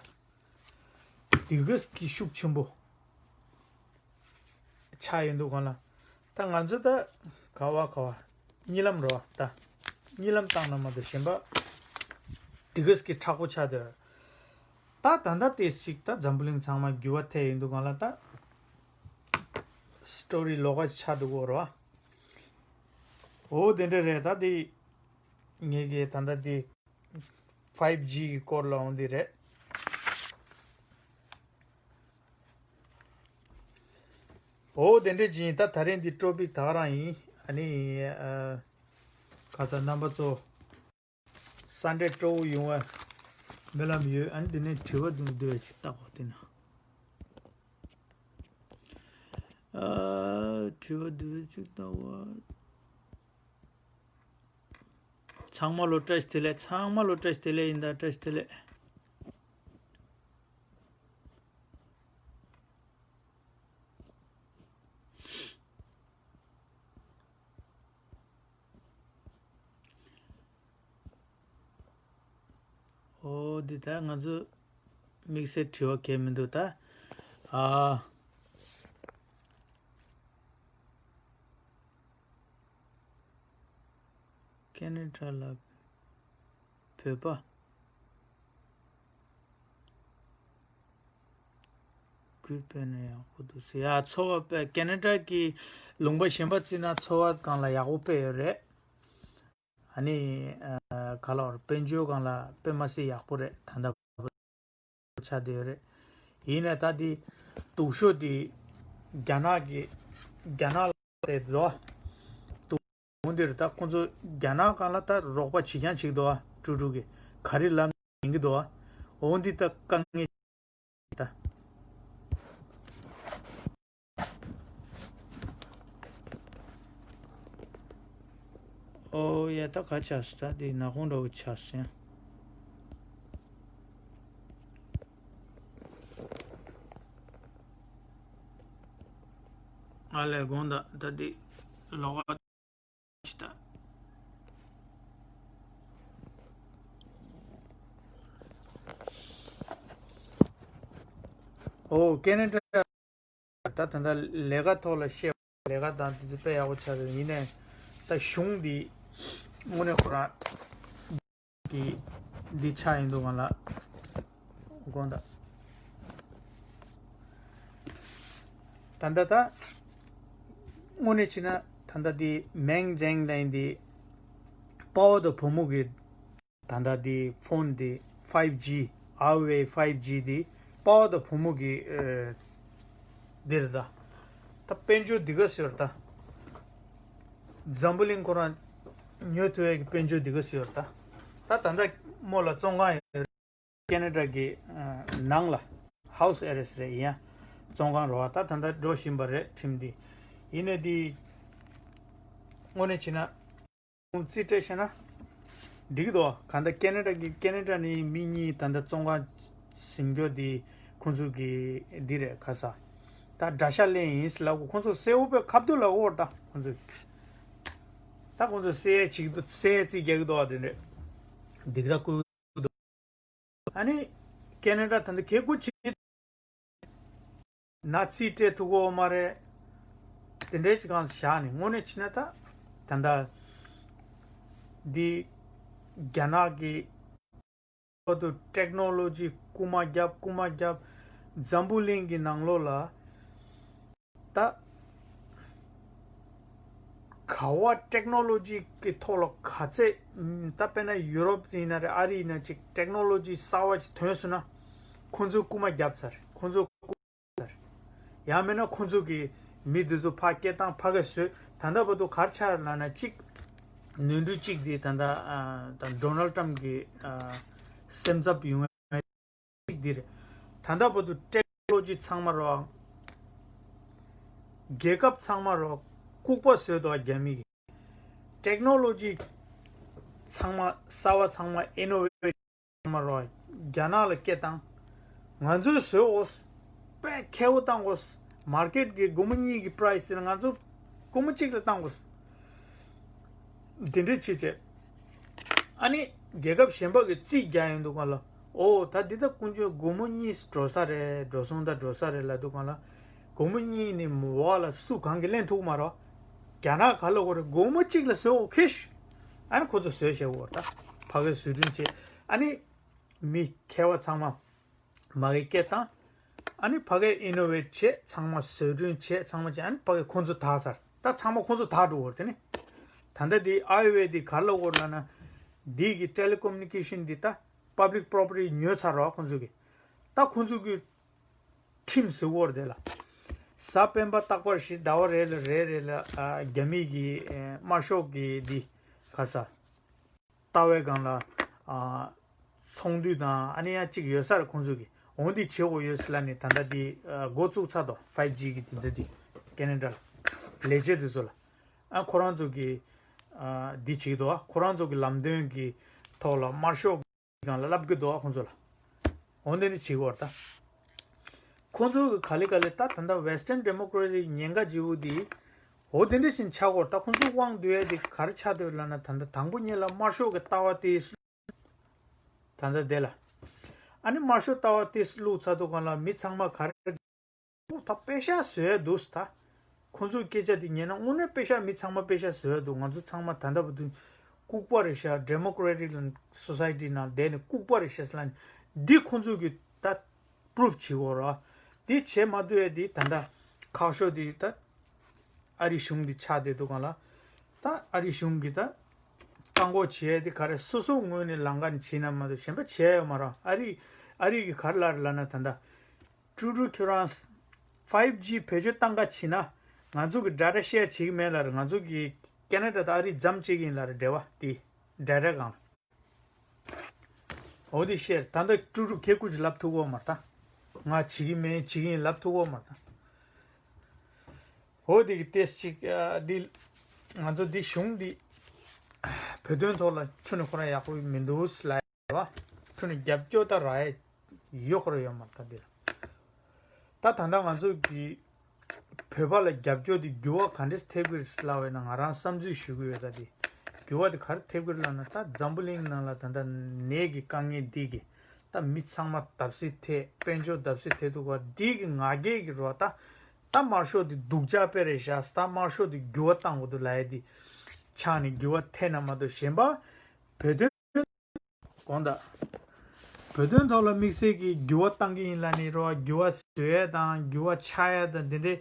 དེ་གས་ཀྱི་ཤུགས་ཆེན་པོ་ཆགས་ཡོང་དུས་སྒང་ལ། ད་ང་ཚོ་ད་ག་བ་ག་བ་གཉིད་ལམ་རོ་ད། གཉིད་ལམ་བཏང་ན་མ་གཏོགས་གཞན་པ་དེ་གས་ཀྱི་མཁྲེགས་པོ་ཆགས་བསྡད། ད་ད་ལྟ་དེ་ཞིག་ད་འཛམ་བུ་གླིང་ཚང་མ་འགྱུར་བ་ཐེབས་ཡོང་དུས་སྒང་ལ་ད་སི་ཊོ་རི་ལོགས་ཀ་ཆགས་འདུག་གོ་རོ། འོ་དེ་འདྲ་རེད། ད་དེ་ངེད་ཀྱི་ད་ལྟ་དེ་ ཕའིབ་ཇི་གི་སྐོར་ལ་འོང་དེ་རེད། འོ་དེ་འདྲ་ཅིག་ཡིན། ད་ད་རིང་འདི་ཊོ་པིག་ད་ག་རང་ཡིན། ཨ་ནི་ཨ། ཁ་ས་རྣམ་པ་ཚོ་སན་ཌེ་སྤྲོ་བོ་ཡོང་བ་སྨོན་ལམ་ཡོད། ཨ་ནི་དེ་ནས་དྲི་བ་འདུག་འདུག་ཅིག་ལྟ་གོ་དེ་ན། ཨ། དྲི་བ་འདུག་ཅིག་ལྟ་བ། ཚང་མ་ལོ་བཀྲ་ཤིས་བདེ་ལེགས། ཚང་མ་ལོ་བཀྲ་ཤིས་བདེ་ལེགས་ཡིན་ད། བཀྲ་ཤིས་བདེ་ལེགས། ཨོ་འདི་ད་ང་ཚོ་དམིགས་བསལ་དྲི་བ་གལ་མི་འདུག་ད། ཨ། ཁེ་ན་ཌ་ལ་བོད་པ་སྐུལ་སྤེལ་ན་ཡག་པོ་འདུག་ཟེར། ཡ། འཚོ་བ་དཔེ་ཁེ་ན་ཌ་གི་ལུང་པ་གཞན་པ་བརྩིས་ན་འཚོ་བ་སྒང་ལ་ཡག་པོ་དཔེ་ཡོད་རེད། ཨ་ནི་ཨ། ག་ལ་བར་དཔལ་འབྱོར་སྒང་ལ་དཔེ་མ་སྲིད་ཡག་པོ་རེད། ད་ལྟ་ཆགས་བསྡད་ཡོད་རེད། ཡིན་ནའི་ད་འདི་སྡུག་ཤོས་འདི་རྒྱ་ནག་གི་རྒྱ་ནག་ལ་བལྟས་འདུག་འདུག་འོ་འདིར་ད་ཁོང་ཚོ་རྒྱ་ནག་སྒང་ལ་ད་རོགས་པ་བྱེད་རྐྱང་བྱེད་འདུག་ཀྲུག་ཀྲུག་གི་ག་རེ་ལབ་ཡིན་གྱི་འདུག་འོ་འདི་ད་དཀའ་ངལ་ད། ཨོ་ཡ། ད་ག་ཆགས་སོང་། ད་འདི་ནག་ཁུང་འདྲ་བོ་ཆགས་སོང་ཡ། ཨ་ལས་དགོངས་དག་ད་འདི་ལོག་ཨ་ཅི་ད། ཨོ་ཁེ་ན་ཌ། ད་ད་ལྟ་ལས་ཀ་ཐོག་ལ་བཤད་པ། ལས་ཀ་དང་དེ་ཚོ་དཔེ་ཡག་པོ་ཆགས་རེད། ཡིན་ནའི་ད་གཞུང་འདི་དངོས་གནས་ཁོ་རང་གི་འདི་ཆགས་ཡིན་འདུག་ག་ལ་དགོངས་དག་ད་ལྟ་ད་དངོས་གནས་བྱས་ན་ད་ལྟ་འདི་མེང་ཛེང་ལབ་མཁན་འདི་དཔའ་བོ་དང་བུ་མོ་གི་ད་ལྟ་འདི་ཕོན་འདི་ཕའིབ་ཇི། ཧྭ་ཝེ་ཕའིབ་ཇི་འདི་དཔའ་བོ་དང་བུ་མོ་གི་ཨ། འདི་རེད་ད། ད་དཔལ་འབྱོར་འདི་ག་ཟེར་ད། འཛམ་བུ་གླིང་ཁོ་རང་ཉོ་ཐུབ་ཡས་ཀྱི་དཔལ་འབྱོར་འདི་ག་ཟེར་ད། ད་ད་ལྟ་མོ་ལ་བཙོན་ཁང་ཡོད་རེད། ཁེ་ན་ཌ་གི་ཨ། ནང་ལ་ཧའུ་སི་ཨེ་རེ་སི་རེད། ཡིན་ཡང་བཙོན་ཁང་རེད་པ། ད་ད་ལྟ་འགྲོ་བཞིན་པ་རེད་ཁྲིམས་འདི། ཡིན་ནའི་འདི་དངོས་གནས་བྱས་ན། རྩིས་སྤྲད་བྱས་ན་འགྲིག་གི་འདུག་གང་ལྟར་ཁེ་ན་ཌ་གི་ཁེ་ན་ཌ་ནས་མི་གཉིས་ད་ལྟ་བཙོན་ཁང་ཟིན་རྒྱུ་དེ་ཁོང་ཚོ་གི་འདི་རེད། ཁ་ས་ད་དགྲ་ཤ་ལེན་ཡིན་ཟེར་ལབ་གོ། ཁོང་ཚོ་གསལ་པོ་དཔེ་ཁ་བསྡུར་ལབ་གོ་ད་ཁོང་ཚོ་གི། ད་ཁོང་ཚོ་གསལ་ཡས་བྱེད་ཀྱི་འདུག་གསལ་ཡས་རྩིས་རྒྱག་གི་འདུག་དེ་འདྲས་སྡིགས་ར་བསྐུལ་གི་འདུག་ཨ་ནི་ཁེ་ན་ཌ་ད་ལྟ་གལ་དགོས་ཆེ། ན་རྩིས་སྤྲད་ཐུབ་ཀྱི་ཡོད་མ་རེད། དེ་འདྲའི་ཅིག་གང་བཞག་ནས་དངོས་གནས་བྱས་ན་ད་ད་ལྟ་འདི་རྒྱ་ནག་གི་བར་དུ་ཊེག་ནོ་ལོ་ཇི་རྐུ་མ་བརྒྱབ་རྐུ་མ་བརྒྱབ། འཛམ་བུ་གླིང་གི་ནང་ལོགས་ལ་ད་ག་བ་ཊེག་ནོ་ལོ་ཇི་གི་ཐོག་ལ་ག་ཚད་ད་དཔེར་ན་ཡུ་རོབ་ཡིན་ན་རེད། ཨ་རི་ཡིན་ན་ཅིག་ཊེག་ནོ་ལོ་ཇི་གསར་བ་ཅིག་ཐོན་སོང་ན་ཁོང་ཚོས་རྐུ་མ་བརྒྱབ་ཚར། ཁོང་ཚོ་ཡང་མིན་ན་ཁོང་ཚོ་གི་མི་འདི་ཚོ་ཕར་སྐད་བཏང་ཕ་གི་བཟོས། ད་ལྟ་བར་དུ་ག་རེ་ཆགས་ལབ་ན་གཅིག་ནོར་འཁྲུལ་གཅིག་དེ་ད་ལྟ་ཨ་ད་ཌོ་ནལ་ཊམ་གི་ཨ་སེམས་འཚབ་ཡོང་ཡ་གཅིག་འདི་རེད། ད་ལྟ་བར་དུ་ཊེག་ནོ་ལོ་ཇི་ཚང་མ་རོ་རྒྱལ་ཁབ་ཚང་མ་རོ་ལྐུགས་པ་བཟོས་འདུག་རྒྱ་མི་གི་ཊེག་ནོ་ལོ་ཇི་ཚང་མ་གསར་བ་ཚང་མ་ཨི་ནོ་ཝེ་མ་རོ། རྒྱ་ནག་ལ་སྐད་བཏང་། ང་ཚོས་བཟོས་འོ། དཔེ་ཁེ་བོ་བཏང་འོ། མར་ཀེཊ་གི་སྒོར་མོ་གཉིས་ཀྱི་པ་རའི་སི་དེ་ལ་ང་ཚོ་སྒོར་མོ་གཅིག་ལ་བཏང་འོ། འདི་འདྲ་བྱེད་བྱེད། ཨ་ནི་རྒྱལ་ཁབ་གཞན་པ་གི་རྩིས་རྒྱག་ཡོང་དུས་སྒང་ལ། འོ་ད་འདི་ད་ཀུན་སྤྱོད་སྒོར་མོ་གཉིས་འགྲོ་ས་རེད། འགྲོ་སོང་ད་འགྲོ་ས་རེད་ལབ་དུས་སྒང་ལ། སྒོར་མོ་གཉིས་ནི་འོག་ལ་སུ་གང་གིས་ལེན་ཐུབ་མ་རོ། རྒྱ་ནག་ག་ལ་གོ་རེད། སྒོར་མོ་གཅིག་ལ་བཟོས་འོ་ཁེ་ཤུ། ཨ་ནི་ཁོ་ཚོ་བཟོས་བྱས་འོ་ད་ཕ་གིར་བཟོ་སྐྲུན་བྱས། ཨ་ནི། མི་མཁས་པ་ཚང་མ་མ་གི་སྐད་བཏང་། ཨ་ནི་ཕ་གིར་ཨི་ནོ་ཝེཊ་བྱས། ཚང་མ་བཟོ་སྐྲུན་བྱས། ཚང་མ་བྱས། ཨ་ནི་ཕ་གིར་ཁོང་ཚོ་དག་ཚར། ད་ཚང་མ་ཁོང་ཚོ་དག་འགྲོ་བར་དེ་ནི། ད་ལྟ་འདི་ཨའི་ཝེ་འདི་ག་རེ་ལབ་དགོས་ལབ་ན། འདི་གི་ཊེ་ལི་ཀོ་མུ་ནི་ཀེ་ཤན་འདི་ད་ པབ་ལིག་པོ་རོ་པར་ཊི་ཉོས་ཚར་རོ་ཁོང་ཚོ་གི། ད་ཁོང་ཚོ་གི་ཁྲིམས་བཟོ་གི་ཡོད་རེད་དེ་ལ། གཟའ་སྤེན་པ་རྟག་པར་བཞིན་ཟླ་བ་རེ་ལ་རེ་རེ་ལ་ཨ་རྒྱ་མི་གི་ཨེ་དམར་ཤོག་གི་འདི་ག་ས་ལྟ་བའི་སྒང་ལ་ཨ་ཚོགས་འདུ་དང་ཨ་ནི་ཡང་གཅིག་ཡོད་ས་རེད། ཁོང་ཚོ་གི་འོ་འདི་བྱེད་དགོས་ཡོད་ཟེར་ལབ་ནས་ད་ལྟ་འདི་ཨ་འགོ་བཙུགས་ཚར་དོ། ཕའིབ་ཇི་གི་དེ་འདྲ་འདི་ཀེ་ན་ཌ་ལ་ལས་བྱེད་དེ་ཚོ་ལ་ཨ་ཁོ་རང་ཚོ་གི་ཨ་འདི་བྱེད་ཀྱི་འདུག་ཨ་ཁོ་རང་ཚོ་གི་ལམ་སྟོན་གི་ཐོག་ལ་དམར་ཤོག་སྒང་ལ་ལབ་གི་འདུག་ཨ་ཁོང་ཚོ་ལ། འོ་འདི་འདྲ་བྱེད་དགོས་རེད་ད། ཁོང་ཚོ་གི་ག་ལེ་ག་ལེ་ད་ད་ལྟ་ཝེ་སི་ཊན་ཌི་མོ་ཀེ་རེ་ཊིག་ཉེན་ཁ་ལྗིད་པོ་འདི་འོ་འདི་འདྲ་ཞིག་ཆགས་དགོས་རེད་ད། ཁོང་ཚོ་དབང་སྡུད་ཡ་འདི་ག་རེ་ཆགས་བསྡད་ཡོད་ལབ་ན་ད་ལྟ་དང་པོ་ཉིད་ལ་དམར་ཤོག་གི་ལྟ་བ་དེ་ད་ལྟ་དེ་ལ་ཨ་ནི་དམར་ཤོག་ལྟ་བ་དེ་བླུགས་ཚར་དུས་སྒང་ལ་མི་ཚང་མ་ག་རེ་ཁོ་ད་པེ་ཤ་བཟོ་ཡ་འདུག་ད། ཁོང་ཚོའི་སྐད་ཆ་དེ་ཉན་ན་དངོས་གནས་པེ་ཤ་མི་ཚང་མ་པེ་ཤ་བཟོ་ཡ་འདུག་ང་ཚོ་ཚང་མ་ད་ལྟ་བར་དུ་ལྐུགས་པ་རེད་ཤག་ཌེ་མོ་ཀེ་རེ་ཊིག་སོ་སའི་ཊི་ནང་བསྡད་ནས་ལྐུགས་པ་རེད་ཤག་ཟེར་ལབ་ནས་འདི་ཁོང་ཚོ་གི་ད་པུ་རུབ་བྱེད་དགོས་རེད། འདི་བྱེད་མ་ཐུབ་ཡ་འདི་ད་ལྟ་ཁག་ཤོས་འདི་ད་ཨ་རི་གཞུང་འདི་ཆགས་བསྡད་འདུག་གང་ལ། ད་ཨ་རི་གཞུང་གི་ད་བཀག་འགོག་བྱེད་ཡ་འདི་ག་རེ་སོ་སོ་ངོས་ནས་ལམ་ཁ་ནས་བྱེད་ན་མ་གཏོགས་གཞན་པ་བྱེད་ཡ་ཡོད་མ་རེད། ཨ་རི་ཨ་རི་གི་ག་རེ་ལབ་རེད་ལབ་ན་ད་ལྟ། ཀྲུ་ཀྲུ་ཁྱོད་རང་ཕའིབ་ཇི་བེད་སྤྱོད་བཏང་ག་ཕྱིན་ན་ང་ཚོ་གི་ཌེ་ཊ་ཤེར་བྱེད་ཀྱི་མེད་ལབ་རེད། ང་ཚོ་གི་ཁེ་ན་ཌ་དང་ཨ་རི་མཚམས་བཅད་ཀྱི་ཡིན་ལབ་རེད། འབྲེལ་བ་དེ་ཌེ་ཊ་སྒང་ལ། འོ་དེ་ཤེར་ད་ལྟ་ཀྲུ་ཀྲུ་ཁེ་ཀུ་ཅི་ལབ་ཐུབ་གོ་མ་ད། ང་བྱེད་ཀྱི་མེད་བྱེད་ཀྱི་ཡིན་ལབ་ཐུབ་གོ་མ་ད། འོ་དེ་གི་ཏེས་ཅིག་ཨ་འདི་ང་ཚོ་འདི་གཞུང་འདི་བོད་དོན་ཐོག་ལ་ཁྱོན་ནས་ཁོ་རང་ཡག་པོ་མི་འདུག་ལབ་ཡ་རེད་བ། ཁྱོན་ནས་རྒྱབ་སྐྱོར་ད་རག་ཡ་ཡོད་ཁོ་ར་ཡོད་མ་རེད་ད་འདི་ལ། ད་ད་ལྟ་ང་ཚོ་གི་བོད་པ་ལ་རྒྱབ་སྐྱོར་འདི་འགྱུར་བ་ག་འདྲས་ཐེབས་ཀྱི་རེད་ལབ་པ་ཡིན་ན་ང་རང་བསམ་ཚུལ་ཞུ་གི་ཡོད་ད་འདི། འགྱུར་བ་འདི་ག་རེ་ཐེབས་ཀྱི་རེད་ལབ་ན་ད་འཛམ་བུ་གླིང་ནང་ལ་ད་ལྟ་ནད་ཀྱི་དཀའ་ངལ་འདི་གི་ད་མི་ཚང་མ་བརྡབ་གསིག་ཐེབས་དཔལ་འབྱོར་བརྡབ་གསིག་ཐེབས་འདུག་ག་འདི་གི་ང་རྒྱལ་གྱི་རོ་ད། ད་དམར་ཤོག་འདི་སྡུག་ཅག་དཔེ་རེད་ཤག་ད་དམར་ཤོག་འདི་འགྱུར་བ་བཏང་དགོས་འདུག་ལབ་ཡ་འདི་ཆགས་ནས་འགྱུར་བ་ཐེབས་ན་མ་གཏོགས་གཞན་པ་བོད་དོན་དགོངས་དག་བོད་དོན་ཐོག་ལ་དམིགས་བསལ་གྱི་འགྱུར་བ་བཏང་གི་ཡིན་ལབ་ནས་རོ་འགྱུར་བ་བཟོ་ཡ་དང་འགྱུར་བ་ཆགས་ཡ་དང་འདི་འདྲས་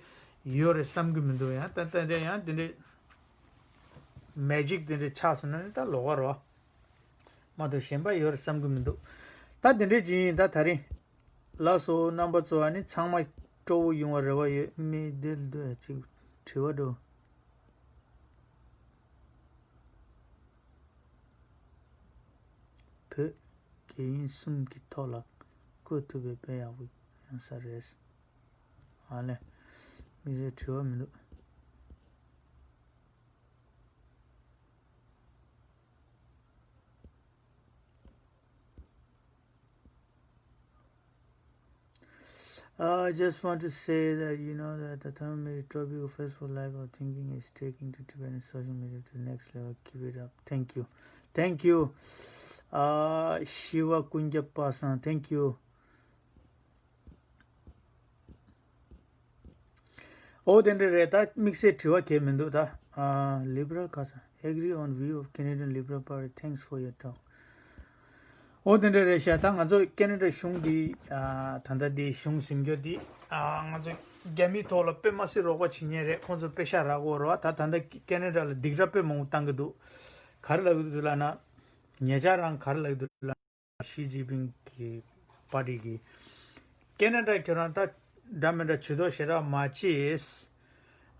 ཡོད་རེད་བསམ་གི་མི་འདུག་ཡང་ད་ད་འདྲས་ཡང་འདི་འདྲས་མེ་ཇིག་འདི་འདྲས་ཆགས་སོང་ན་ནི་ད་ལོགས་ཀ་རོ། མ་གཏོགས་གཞན་པ་ཡོད་རེད་བསམ་གི་མི་འདུག་ད་དེ་འདྲས་ཅིག་ཡིན་ད་ད་རིང་། ལགས་སོ་རྣམ་པ་ཚོ་ཨ་ནི་ཚང་མ་སྤྲོ་བོ་ཡོང་བ་རེ་བ་ཡོད། མི་འདིར་འདུག་ཅིག་དྲི་བ་འགྲོ། བོད་དགེ་རྒན་གསུམ་གྱི་ཐོག་ལ་བཀོད་ཐུབ་པའི་དཔེ་ཡག་པོ་ཡོང་ས་རེད། ཨ་ལས། མི་རེ་དྲི་བ་མི་འདུག Uh, I just want to say that you know that the thermometer tropical festival live of thinking is taking to Tibetan social media to the next level. Keep it up. Thank you. Thank you. Uh, Shiva Kunjappa-san, thank you. ཨོ་དེ་འདྲ་རེད་ད། དམིགས་བསལ་དྲི་བ་གལ་མི་འདུག་ད། ཨ། Liberal ཁ་ས། Agree on view of Canadian Liberal Party. Thanks for your talk. ཨོ་དེ་འདྲ་རེད་ཤག་ད་ང་ཚོ་ཁེ་ན་ཌ་གཞུང་འདི། ཨ། ད་ལྟ་འདི་གཞུང་ཟིན་རྒྱུ་འདི། ཨ། ང་ཚོ་རྒྱ་མིའི་ཐོག་ལ་དཔེ་མ་སྲིད་རོགས་པ་བྱེད་མཁན་རེད། ཁོང་ཚོ་དཔེ་ཤ་རག་གོ་རོགས་ད། ད་ལྟ་ཁེ་ན་ཌ་ལ་སྡིགས་ར་དཔེ་མང་པོ་བཏང་གི་འདུག་ག་རེ་ལབ་ཀྱི་འདུག་ལབ་ན། ཉེ་ཆར་རང་ག་རེ་ལབ་ཀྱི་འདུག་ལབ་ན། ཞི་ཅིན་ཕིང་གི་པར་ཊི་གི། ཁེ་ན་ཌ་ཁྱོད་རང་ད་འདྲ་མི་འདྲ་ཇུས་གཏོགས་ཞེ་དྲག་མ་བྱེད།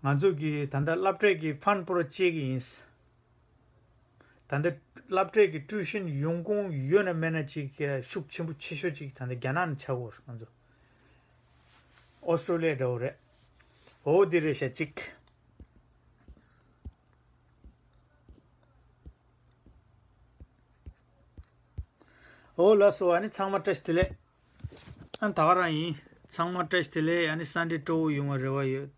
ང་ཚོ་གི་ད་ལྟ་སློབ་གྲྭའི་གི་ཕན་པོ་ར་བཅད་ཀྱི་ཡིན། ད་ལྟ་སློབ་གྲྭའི་གི་ཊུ་ཤན་ཡོང་ཁུངས་ཡོད་ན་མེད་ན་ཅིག་ཤུགས་ཆེན་པོ་ཆེ་ཤོས་ཅིག་ད་ལྟ་རྒྱ་ནག་ནས་ཆགས་ཡོད་རེད་ང་ཚོ། ཨོ་སི་ཀྲོ་ལི་ཡ་འདྲ་བོ་རེད། འོ་འདི་རེད་ཤག་ཅིག་ཨོ་ལགས་སོ། ཨ་ནི་ཚང་མ་བཀྲ་ཤིས་བདེ་ལེགས། ཨ་ད་ག་རང་ཡིན། ཚང་མ་བཀྲ་ཤིས་བདེ་ལེགས། ཨ་ནི་སན་ཌེ་སྤྲོ་བོ་ཡོང་བ་རེ་བ་ཡོད།